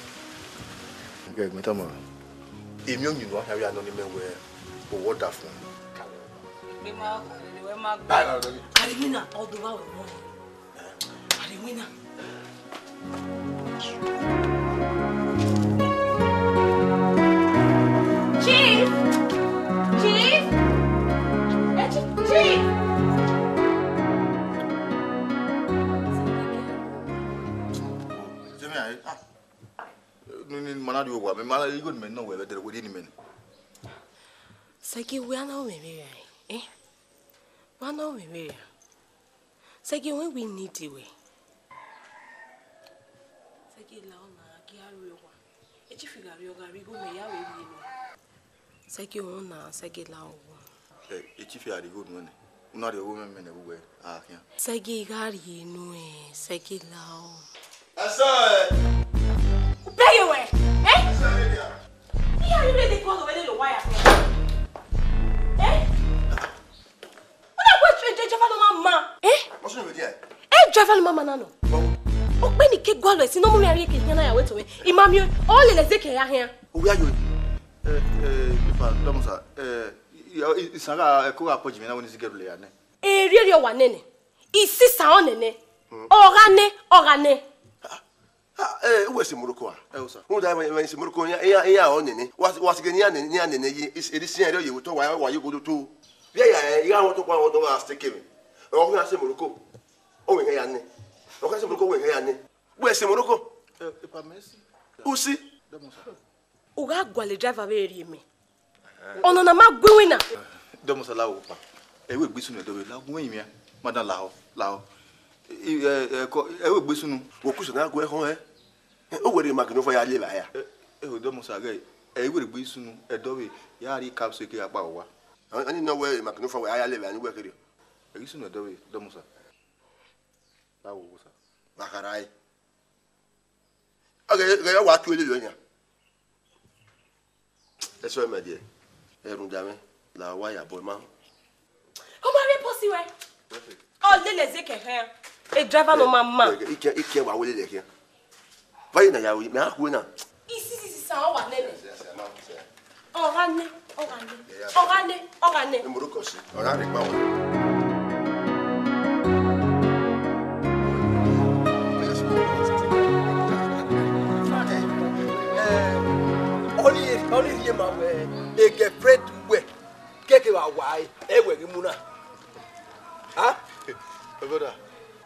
Gẹ, wẹ tama wẹ. Emwi ọyunnu a khian vbe a nọ ni mẹ wẹ, owọ da fun. Gbe ma, wẹ ma gba. Bye, bye, bye. Arimina, ọdọ wa wẹ mọ. Arimina. Chief! Chief! Eh, chi-, Chief! Jemi, ah. Ni, ni, ma na rhie owa, mẹ ma na, igho ne mẹ nọ wẹ, vbe ẹdẹrẹ wẹ rhie ne imẹ nẹ. Sẹgi, wẹ a na ru mwẹ vberriọ, eh? Wẹ a na ru mwẹ vberriọ. Sẹgi, wẹ we need wẹ. Sẹgi, la ọna, a ghi a rrie owa. E chief gha rrie, ọ gha rrie igho mẹ ya vbe rhie nẹ. Sẹgi, ọna, Sẹgi, la owa. Eh, e chief a rrie igho nuẹn nẹ. U na rrie igho mwẹ, mẹ nẹ vbe uwẹ a khian. Sẹgi, gha rhie nuẹn, Sẹgi, la ọ. Ẹsọe! Bẹghe wẹ, eh? Ẹsọe, vberriọ. Iye a rhirhi de gualọ wẹ lele owa ya khian. Eh? Ọ na wẹ driver ne ọ ma ma. Eh? What's wrong with you? Eh, driver ne ọ ma ma na nọ. Ọ kpe ni ke gualọ ẹse ne ọ mu mwẹ rrie ke khian na ya wẹ to mwẹ. I ma miẹn, ọ lele ẹzẹ ke ya khian. Ovbi ayo. Eh, eh, ifa, dọmọ sir. Eh, i, i, isan gha, ẹko gha kpọ ji mwẹ na wẹ ne I si girl ya nẹ. Erriọ erriọ wa nene. I si isan ọ nene. Ọ gha nẹ, ọ gha nẹ. Ah, eh, uwẹ si Morocco a? Ẹ o, sir. Rhunmwuda emwi, emwi si Morocco, iran, iran, iran ọ nene. Wa, wa si ghe ne iran nene, ne iran nene yi, is-, erriọ isiẹn ẹre ọ ye vbe otọ wa, wa ye ogolo to. Vbe ya, eh, iran wọn to kpa wọn dọ gha stay kevbe. Ọ khian si Morocco. Ọ wẹ iran ya nẹ. Ọ khian si Morocco, ọ wẹ iran ya nẹ. Uwẹ si Morocco? Eh, ipa mẹ si. U si? Dọmọ sir. U gha gualọ driver vbe rhie mẹ. Ọnọna ma gu iwinna. Dọmọ sir, la owa kpa. Ẹ i wẹ egbe sunu ẹdẹ ọvbehe, la gu ẹre yin mwẹ. Madam, lahọ, lahọ. I, ẹ, ẹ, kọ, ẹ i wẹ egbe sunu. Wẹ ku sẹ na gu ẹre họn ẹ? Ẹ, u wẹ rhie Magnofa ya lele evbare a? Ẹ, ẹ, dọmọ sir, ghẹ, ẹ i wẹ egbe sunu ẹdẹ ọvbehe, ya rhie capsule ke gha kpa owa. A, a ni nọ wẹ Magnofa wẹ a ya lele evbare, a ni wẹ kherriọ. Egbe sunu ẹdẹ ọvbehe, dọmọ sir. La owa, sir. Wa khara ẹre. Ọ ghẹ, ghẹ wa tu elele ọyan. Ẹ sorry, my dear. Ẹ rhunmwuda mwẹ, la owa ya bọ ma. Ọ ma rhie post ruẹ. Ọ lele zẹ kẹkẹ. E driver nọ ma ma. Ike, ike wa wele lẹ khian. Vale na ya ru, mẹ a khu na. Isi, isi, isi, sa ọ wa nene. Ọ gha nẹ, ọ gha nẹ. Ọ gha nẹ, ọ gha nẹ. Emorokọ si, ọ gha rhe kpa wa. Ọni, ọni rhie ma wẹ, e girlfriend wẹ, kẹkẹ vbe a wa ẹre, ẹ wẹ ghi mu na. Ha? Brother,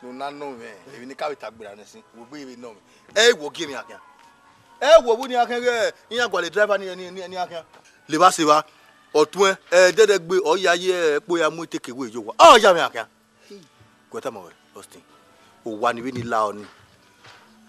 ne u na nọ mwẹ, emwi ne I ka vbe ta gberra nẹ sin, wo gbe vbe nọ mwẹ. Ẹ i wọ gie emwi akhian. Ẹ wọ vbene iran khian ghe iran gualọ driver ni, ni, ni, ni akhian. Levba sẹ evba, ọ tuẹn, ẹ, dẹdẹ gbe, ọ ya ye ẹkpo ya mu eteke we ye owa. Ọ ya mwẹ akhian. Gu ẹre tama wẹ, Austin. Owa ni vbene I la ọnii.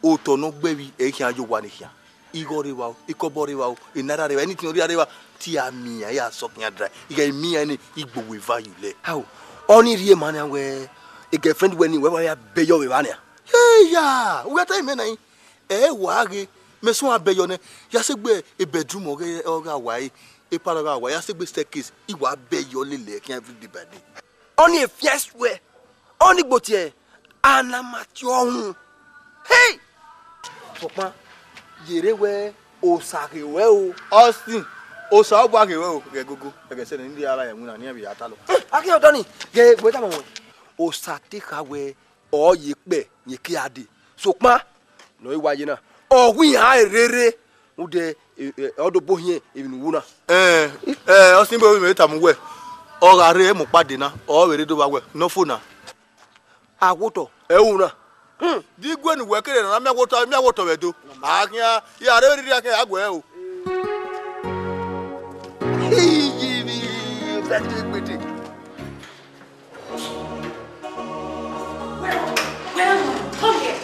Otọ ne ọ gbe vbi ẹ i khian ye owa ni khian. Igho rre evba o, ikọbọ rre evba o, enaira rre evba, anything ne ọ rhia rre evba, te I ra miẹn iran, I ra sọk iran dry. I ghẹ miẹn iran ne I gbe owa eva ye ulẹ. Ao, ọnii rhie ma nian wẹ, e girlfriend wẹ ni, wẹ wa ya bẹyọ vbe evba nian. Eya, u ghẹ ta imẹ na yin. Ẹ wa ghe, mẹ suẹn abẹyọ nẹ, ya sẹ egbe e bedroom ọghe, ọghe a wa ẹre, e parlour ọghe a wa ẹre, ya sẹ egbe staircase, I wa bẹyọ lele ẹre khian every day by day. Ọnii e fian suẹ, ọnii gbotiẹ, a na ma tie ọhun. Hey! Sokpan, yerre wẹ osa ghe ruẹ o. Austin, osa ọ gba ghe ruẹ o, ghẹ gogo, ẹghẹ sẹ ne I rhie ara ẹre winna, ne iran vbe ya talọ. Akhian ọdọ ni, ghẹ wẹ tama wẹ. Osa te kha wẹ, ọ ye kpẹ, ye ke a dee. Sokpan, ne ọ i wa ye na, ọ wu iran rere, rhunmwuda, ẹ, ẹ, ọ do bo hiẹn emwi ne u wu na. Ẹ, ẹ, Austin, bo vbe mẹ tama uwẹ, ọ gha rre mu kpa dee na, ọ vbe rre do vba wẹ, ne ọ fo na. Awotọ, ẹ ru na. Hmm. Di gue ne uwẹ kere ne a miẹn awotọ, miẹn awotọ vbe Ẹdo. A khian, ya rre vberriọ khian, a gu ẹre o. Iye vbe fẹkẹ gbede. Well, well, come here.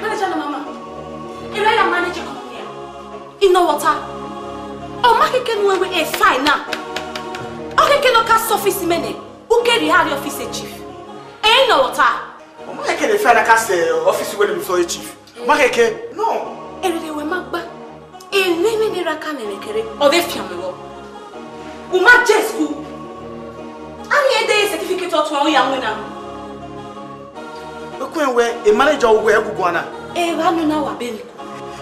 Manager na mama. Ẹ ya manage company. Inọwọta. Ọ ma keke nu ẹwe e fine na. Ọ keke nọ ka sẹ office mẹ nẹ. U keghi rhie office chief. Ẹ Inọwọta. Ọ ma keke ne fine na ka sẹ office wẹ ne u sẹ chief. Ma keke. No. Erriọ wẹ ma gba. Emwi ne erha ka nene kẹre, ọ vbe fian mwẹ vbọ. U ma je school. A rhie de certificate ọtuẹn u ya winna. Ukwẹn wẹ, e manager wẹ ẹ gu guan na. Evba nọ na wa be ni.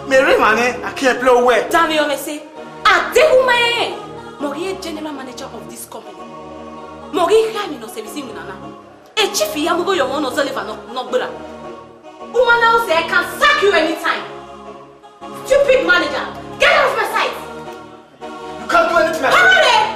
Mẹ rre emwa nẹ, a ke employ wẹ. Danmwehọ mwẹ sẹ, a deghẹ u ma rẹn, mẹ ọ ghi re general manager of this company. Mẹ ọ ghi kha emwi ne ọ service winna na. E chief ya mu igho ye ọmwa ne ọ zẹ liver nọ, ne ọ gberra. Uwa na use, I can sack you anytime. Stupid manager, get out of my sight. You can't do anything at all. Come on, eh?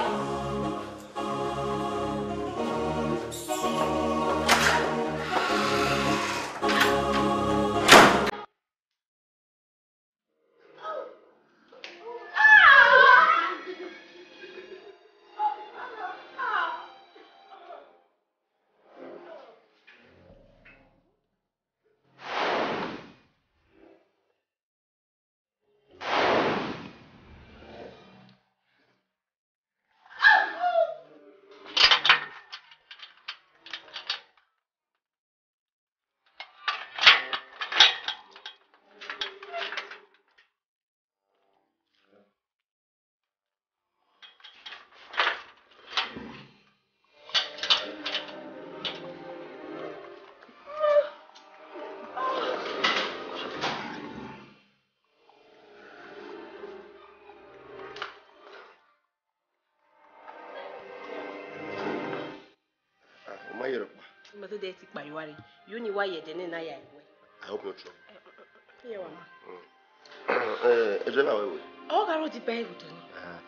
Ah, ọ ma ye rhọkpa. Mẹ to de ti kpa ye uwa rre, ye unu wa ye ẹdẹ nẹ ne a ya ruẹ. I hope not so. Iye wa ma. Mm. Eh, driver wẹ wẹ. Ọ gha rre odibo ẹre vbe odẹ nọ. Ah.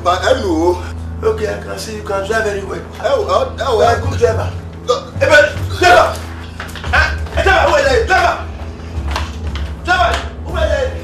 Uh, hello. Okay, I can see you can drive very well. Oh, oh, oh, a good driver. No, eh, but driver. Eh, eh, driver, wait, eh, driver. Driver, wait, eh.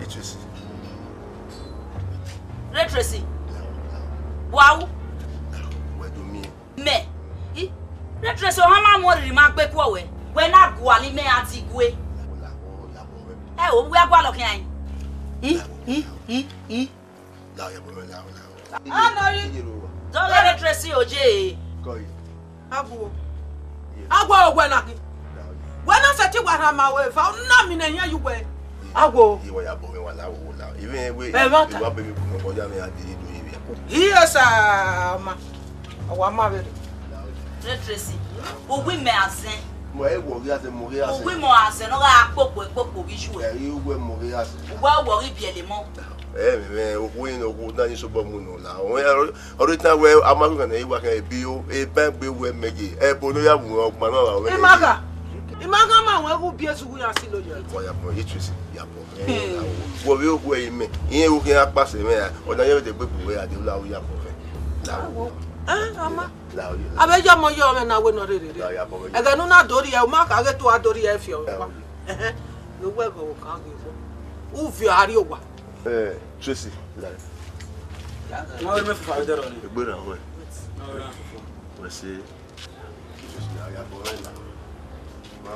Tracy. Re Tracy. Wau. Wẹ do miẹn. Mẹ. I, Re Tracy, ọhan ma mu oriri ma gbe kuọ wẹ. Wẹ na gualọ imẹ a ti gue. Ẹ o, wẹ a gualọ khian. I, i, i, i. Anọri. Dọghe Re Tracy oje. Agbo. Agbo wẹ na ghi. Wẹ na sẹtin wa rhan ma wẹ eva, u na mi nẹ iran yu wẹ. Agbo. Iwọ ya bọ mwẹ wa la wo la. Even we. Ẹ, ma ta. Iwa bẹghe kunu ọkọ ya mwẹ a dee do yevbe. Iye sa ma. Ọ wa ma vberriọ. Re Tracy, uwu imẹ azẹn. Mo ẹ wọ ghi azẹn, mo ghi azẹn. Uwu imẹ azẹn ne ọ gha kpokpo kpokpo ghi yu ẹ. Ẹ, i uwu ẹ mo ghi azẹn. Uwu ẹ wọ ghi biẹlẹ emọ. Ẹ, mẹ, mẹ, okhuo ne okhuo na ni sobọ mu nọ la. Ọ, ọ, ọ rre tan wẹ a ma ghi gha ne wa khian ebi o, e ba egbe wẹ mẹ ye. Ẹbo ne ọ ya mu ọgban na wa wẹ. Imagha. Imagha ma wẹ gu biẹ zughu ya si lo yọ. Wa ya bọ, ye Tracy, ya bọ. Wọ vbe okhuo ẹre mẹ, irẹn vbe okhian akpasẹ mwẹ ra, ọ na yẹ vbe dẹgbe bu wẹ ra, de la u ya bọ mwẹ. La u. Ẹ, ọ ma. La u. Avbe ya ọmọ ye ọmọ na wẹ ne ọ rherhe rre. La u ya bọ mwẹ. Ẹghẹ ne u na do rhie, u ma kha ghe te u a do rhie fiọ vbe ọkpa. Ẹhẹn. Vbe wẹ ẹghẹ ọvbokhan ghe vbo. U viọ a rrie owa. Eh, Tracy, la. Ma wẹ mẹ fufu avbe dẹrọ ni. Egbe ra wẹ. Ma wẹ mẹ fufu. Wẹ se. Tracy, la u ya bọ mwẹ la. Ma.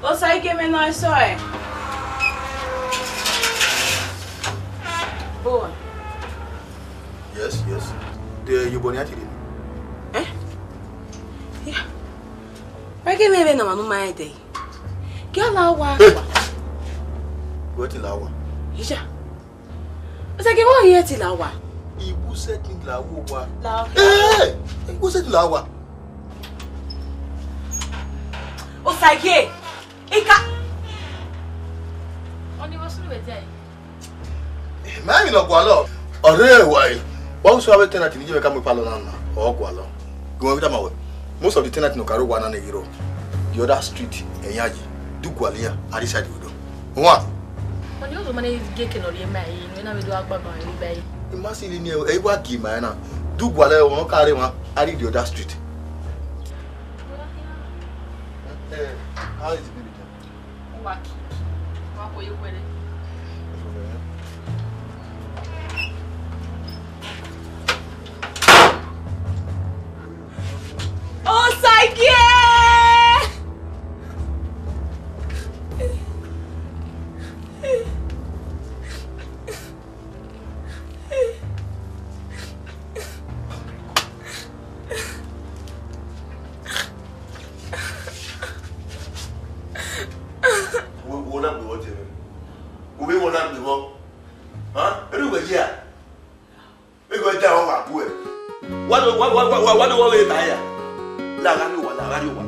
Osaigeme ne ọ sẹ ọe. Boy. Yes, yes. De iyobọ ne a ti rre? Eh? Yeah. Wẹ ghe mwẹ vbene ọmwa ne u ma rẹn dẹe. Gie a la owa. Hey! Wẹ te la owa. Iya. Osaigeme, wẹ ọ rhie te la owa. I wu sẹtin la owa. La owa. Hey! I wu sẹtin la owa. Osaigeme, ika. Ọni vbe sunu vbe dia. Ma emwi ne ọ gualọ. Ọ rre wa e. Wa usun avbe tenant ni ye mwẹ ka mu ipalọ na na, ọ gualọ. Gu mwẹ vbe tama wẹ, most of the tenant ne ọ ka rre owa na ne ghi rrọọ, the other street, ẹyan ye. Do gualọ iran, a rre side vbe odọ. Wan. Ọni ozo ma ne gie eke ne ọ rhie ma ẹre, ne a vbe do gha gbagban vbe ba ẹre. I ma si rhie eni ẹre, ẹ i wa gie ma ẹre na. Do gualọ ẹre, ọ ka rre emwa, a rre the other street. Eh, how is the baby doing? Uwa ki, uwa ko ye wẹrẹ. Osaigeme! Ovbi wọ na gbe vbọ? Erha uwẹ ye a? Erha uwẹ da, ọ wa bu ẹ. Wa do, wa, wa, wa, wa, wa do wọ vbe ba ya. La gha rrie owa, la gha rrie owa.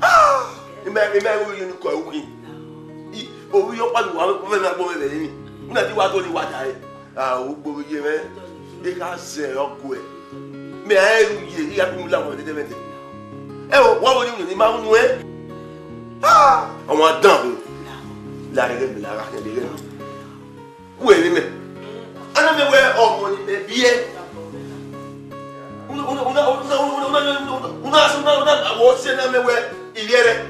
Ah! Imẹ, imẹ ru ye ne kọ ru khin. I, ovbi ye ọkpa ne uwa vbe na gbọ mwẹ vbe emwi. U na di wa do ni wa da re. Ah, ugbo ye mwẹ. Erha zẹ ọguẹ. Mẹ a ru ye, I gha bi mu la wọ dẹdẹmwẹdẹ. Ẹ o, wa wo ni unu ni ma unu ẹ. Ah! Ọmwa dan vbe. La rẹgẹ mẹ, la gha khian rẹgẹ mẹ. Wẹ vbe mẹ. A na mẹ wẹ ọmọ ni mẹ biẹ. Una, una, una, una, una, una, una, una, una, una, una, wo se na mẹ wẹ ivie rẹ.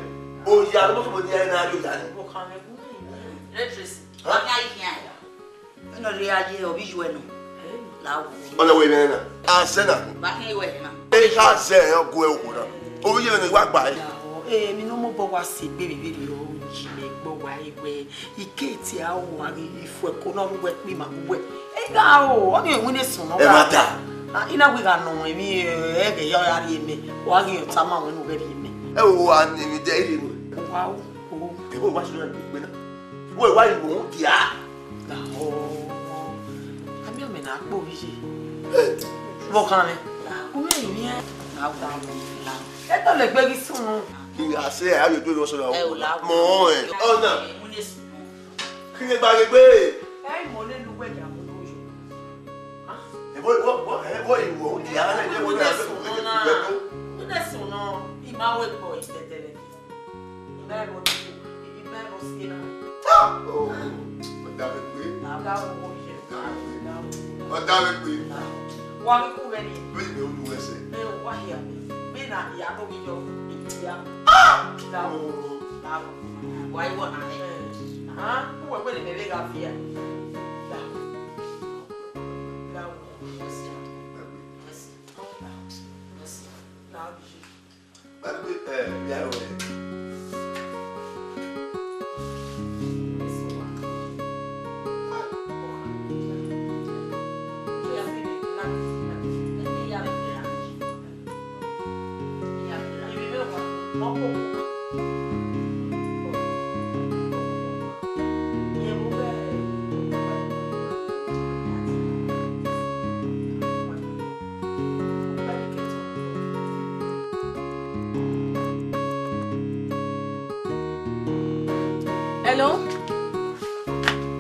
Oya, no mo ni na yo ya ni. Tracy, wa khian yi khian ya. Eno rhie a ye ovbi iyuẹ nọ. La wo. Ọna wẹ mẹ na. A sẹ na. Wa khian yi wẹ na. E kha zẹ ọguẹ okhuo na. Ovbi iyuẹ nọ, I wa gba ẹre. Emwi ne ọ mobọ wa si egbe vbe vberriọ, ọ yi mẹ gbe wa ẹre wẹ, ike tie a ru a ghi ifuẹko ne ọ rre uwẹ kpima uwẹ. Ẹ gha ro, ọ ni winna sunu. Ẹ ma ta. Ah, I na wẹ I gha nọ mwẹ emwi, ẹ, ẹghẹ ya ra rhie mẹ, wa ghi tama mwẹ ne u ghẹ rhie mẹ. Ẹ o, wa ne emwi de ire nuẹ. Wa o, o. Ẹ o, wa sunu gbe na. Wẹ wa yi wo dia. Lahọ. Amẹ ọmẹ na kpo vbe iye. Vbe ọkhan mwẹ? U mwẹ emwi ẹn. Na wa la. Ẹ tọ lẹ gbe ghi sunu. I gha sẹ, a vbe do vbe ọsọ na. Ẹ o, la. Mọ ẹ. Ọna. Kí ni gba gbe gbe? Ẹ mọ lẹ lu wẹ ya mo lo yo. Ẹ wọ, wọ, wọ, ẹ wọ ìwọ, ó di ara ẹ wọ. Witness nọ na. Witness nọ. I ma wẹ kpọ itẹtẹrẹ. I ma ẹvbo, I ma ẹvbo si na. Ah! Oh, ọ da vbe gbe. Ọ da vbe gbe. Ọ da vbe gbe. Wa ghi ku vbe ni. Vbe ni unu wẹ sẹ. Ẹ wa hia. Vbe na hia no ghi yọ. Hia. Ah! Da. Oh. Da. Wa i wọ na. Ah, uwẹ wẹ ne mẹ vbe gha viẹ. Da. Da. Mercy. Mercy. Mercy. Da. Hello?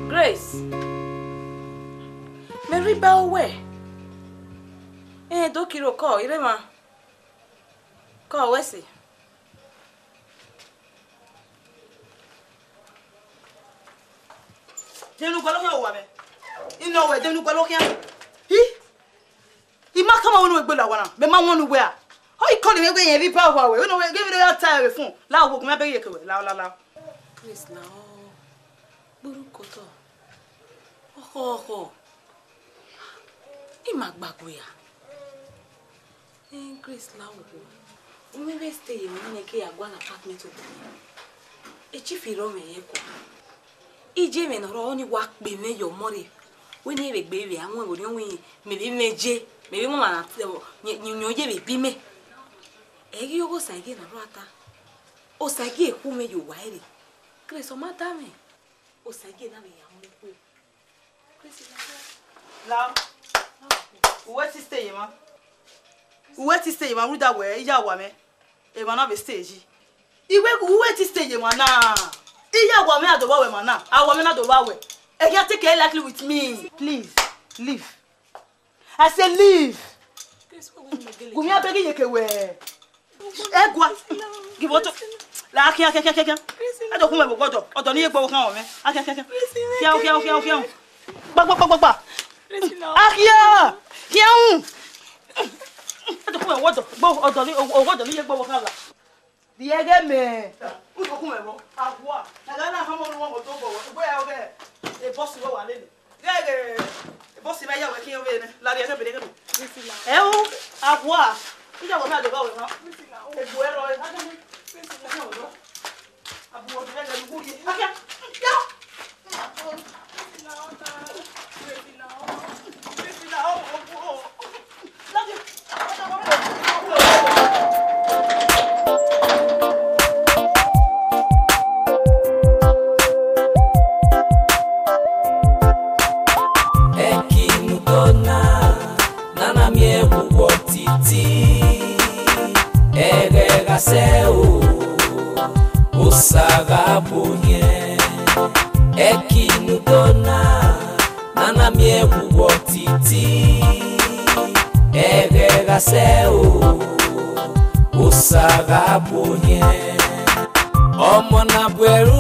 Grace? Mẹ rhie ba uwẹ. Ẹn, do kiro kọ, I rre emwa. Kọ wẹ sẹ. Dẹmwẹ ne u gualọ khian, owa mwẹ. I nọ wẹ, dẹmwẹ ne u gualọ khian. Hi! I ma tama wẹ ne u gbe la owa na, mẹ ma wọn ne uwẹ a. Ọ i kọni mwẹ wẹ rẹn vbe iba owa wẹ, wẹ ne wẹ ghe vbe ya ta ẹre fun. La wo, gu mẹ bẹghe iyeke wẹ, la, la, la. Grace, la ọ. Gborokotọ. Ọkhọ, ọkhọ. I ma gba gbe a. Eh, Grace, la wo. U mwẹ vbe stay ye emwi nene ke ya gualọ apartment okhuo nẹ. E chief rọ mwẹ ye kua. Iye mwẹ ne ọ rrọọ, ọni wa kpe mwẹ ye ọmọ rre. Wẹ ne vbe gbe vbe a wọn vbe orhiọn wẹ mẹ vbe mwẹ je, mẹ vbe mama na, yẹn ye vbe bi mẹ. Ẹ ghi ọghe Osagie na rua ta. Osagie khu mwẹ ye owa ẹre. Grace, ọ ma da mwẹ. Osagie na vbe ya mu kue. Grace, la. La. Uwẹ ti stay ye emwa. Uwẹ ti stay ye emwa, rhunmwuda wẹ, iye owa mwẹ. Emwa na vbe stay yi. Iwẹ, uwẹ ti stay ye emwa na. Iye owa mwẹ na do vba wẹ emwa na. Owa mwẹ na do vba wẹ. Ẹ khian take care lightly with me. Please, leave. I say leave. Gu mẹ bẹghe iyeke wẹ. Ẹ gua. Give up. La khian, khian, khian, khian, khian. Ẹ do khu mwẹ vbe ọgọdọ. Ọdọ ne I ye gbe ọvbokhan mwẹ. A khian, khian, khian. Khian, khian, khian, khian. Gba, gba, gba, gba, gba. A khian. Khian u. Ẹ do khu mwẹ vbe ọgọdọ. Gbe ọdọ ne, ọgọdọ ne I ye gbe ọvbokhan la. Rhie ẹghẹ mẹ. U do khu mwẹ vbọ. A gua. Na gha na hama ọnii vbe ọgọdọ vbọ. Gbe ẹghẹ. E boss wẹ wa lele. Ghẹ, ghẹ, boss mẹ ya wẹ khian vbe nẹ. La rhie ẹghẹ mẹ, rhie ẹghẹ mẹ. Ẹ u, a gua. Iye owa mwẹ na do vba wẹ emwa. Egbe ẹre rrọọ. A bu ọdọ ẹghẹ ne u rhie. A khian. Ya. Sẹ o, Osa gha bu ohiẹn. Ẹki ne u do na, ne a na miẹn vbe uwu ọtiti, ẹghẹ gha sẹ o, Osa gha bu ohiẹn. Ọmọ ne a bu ẹre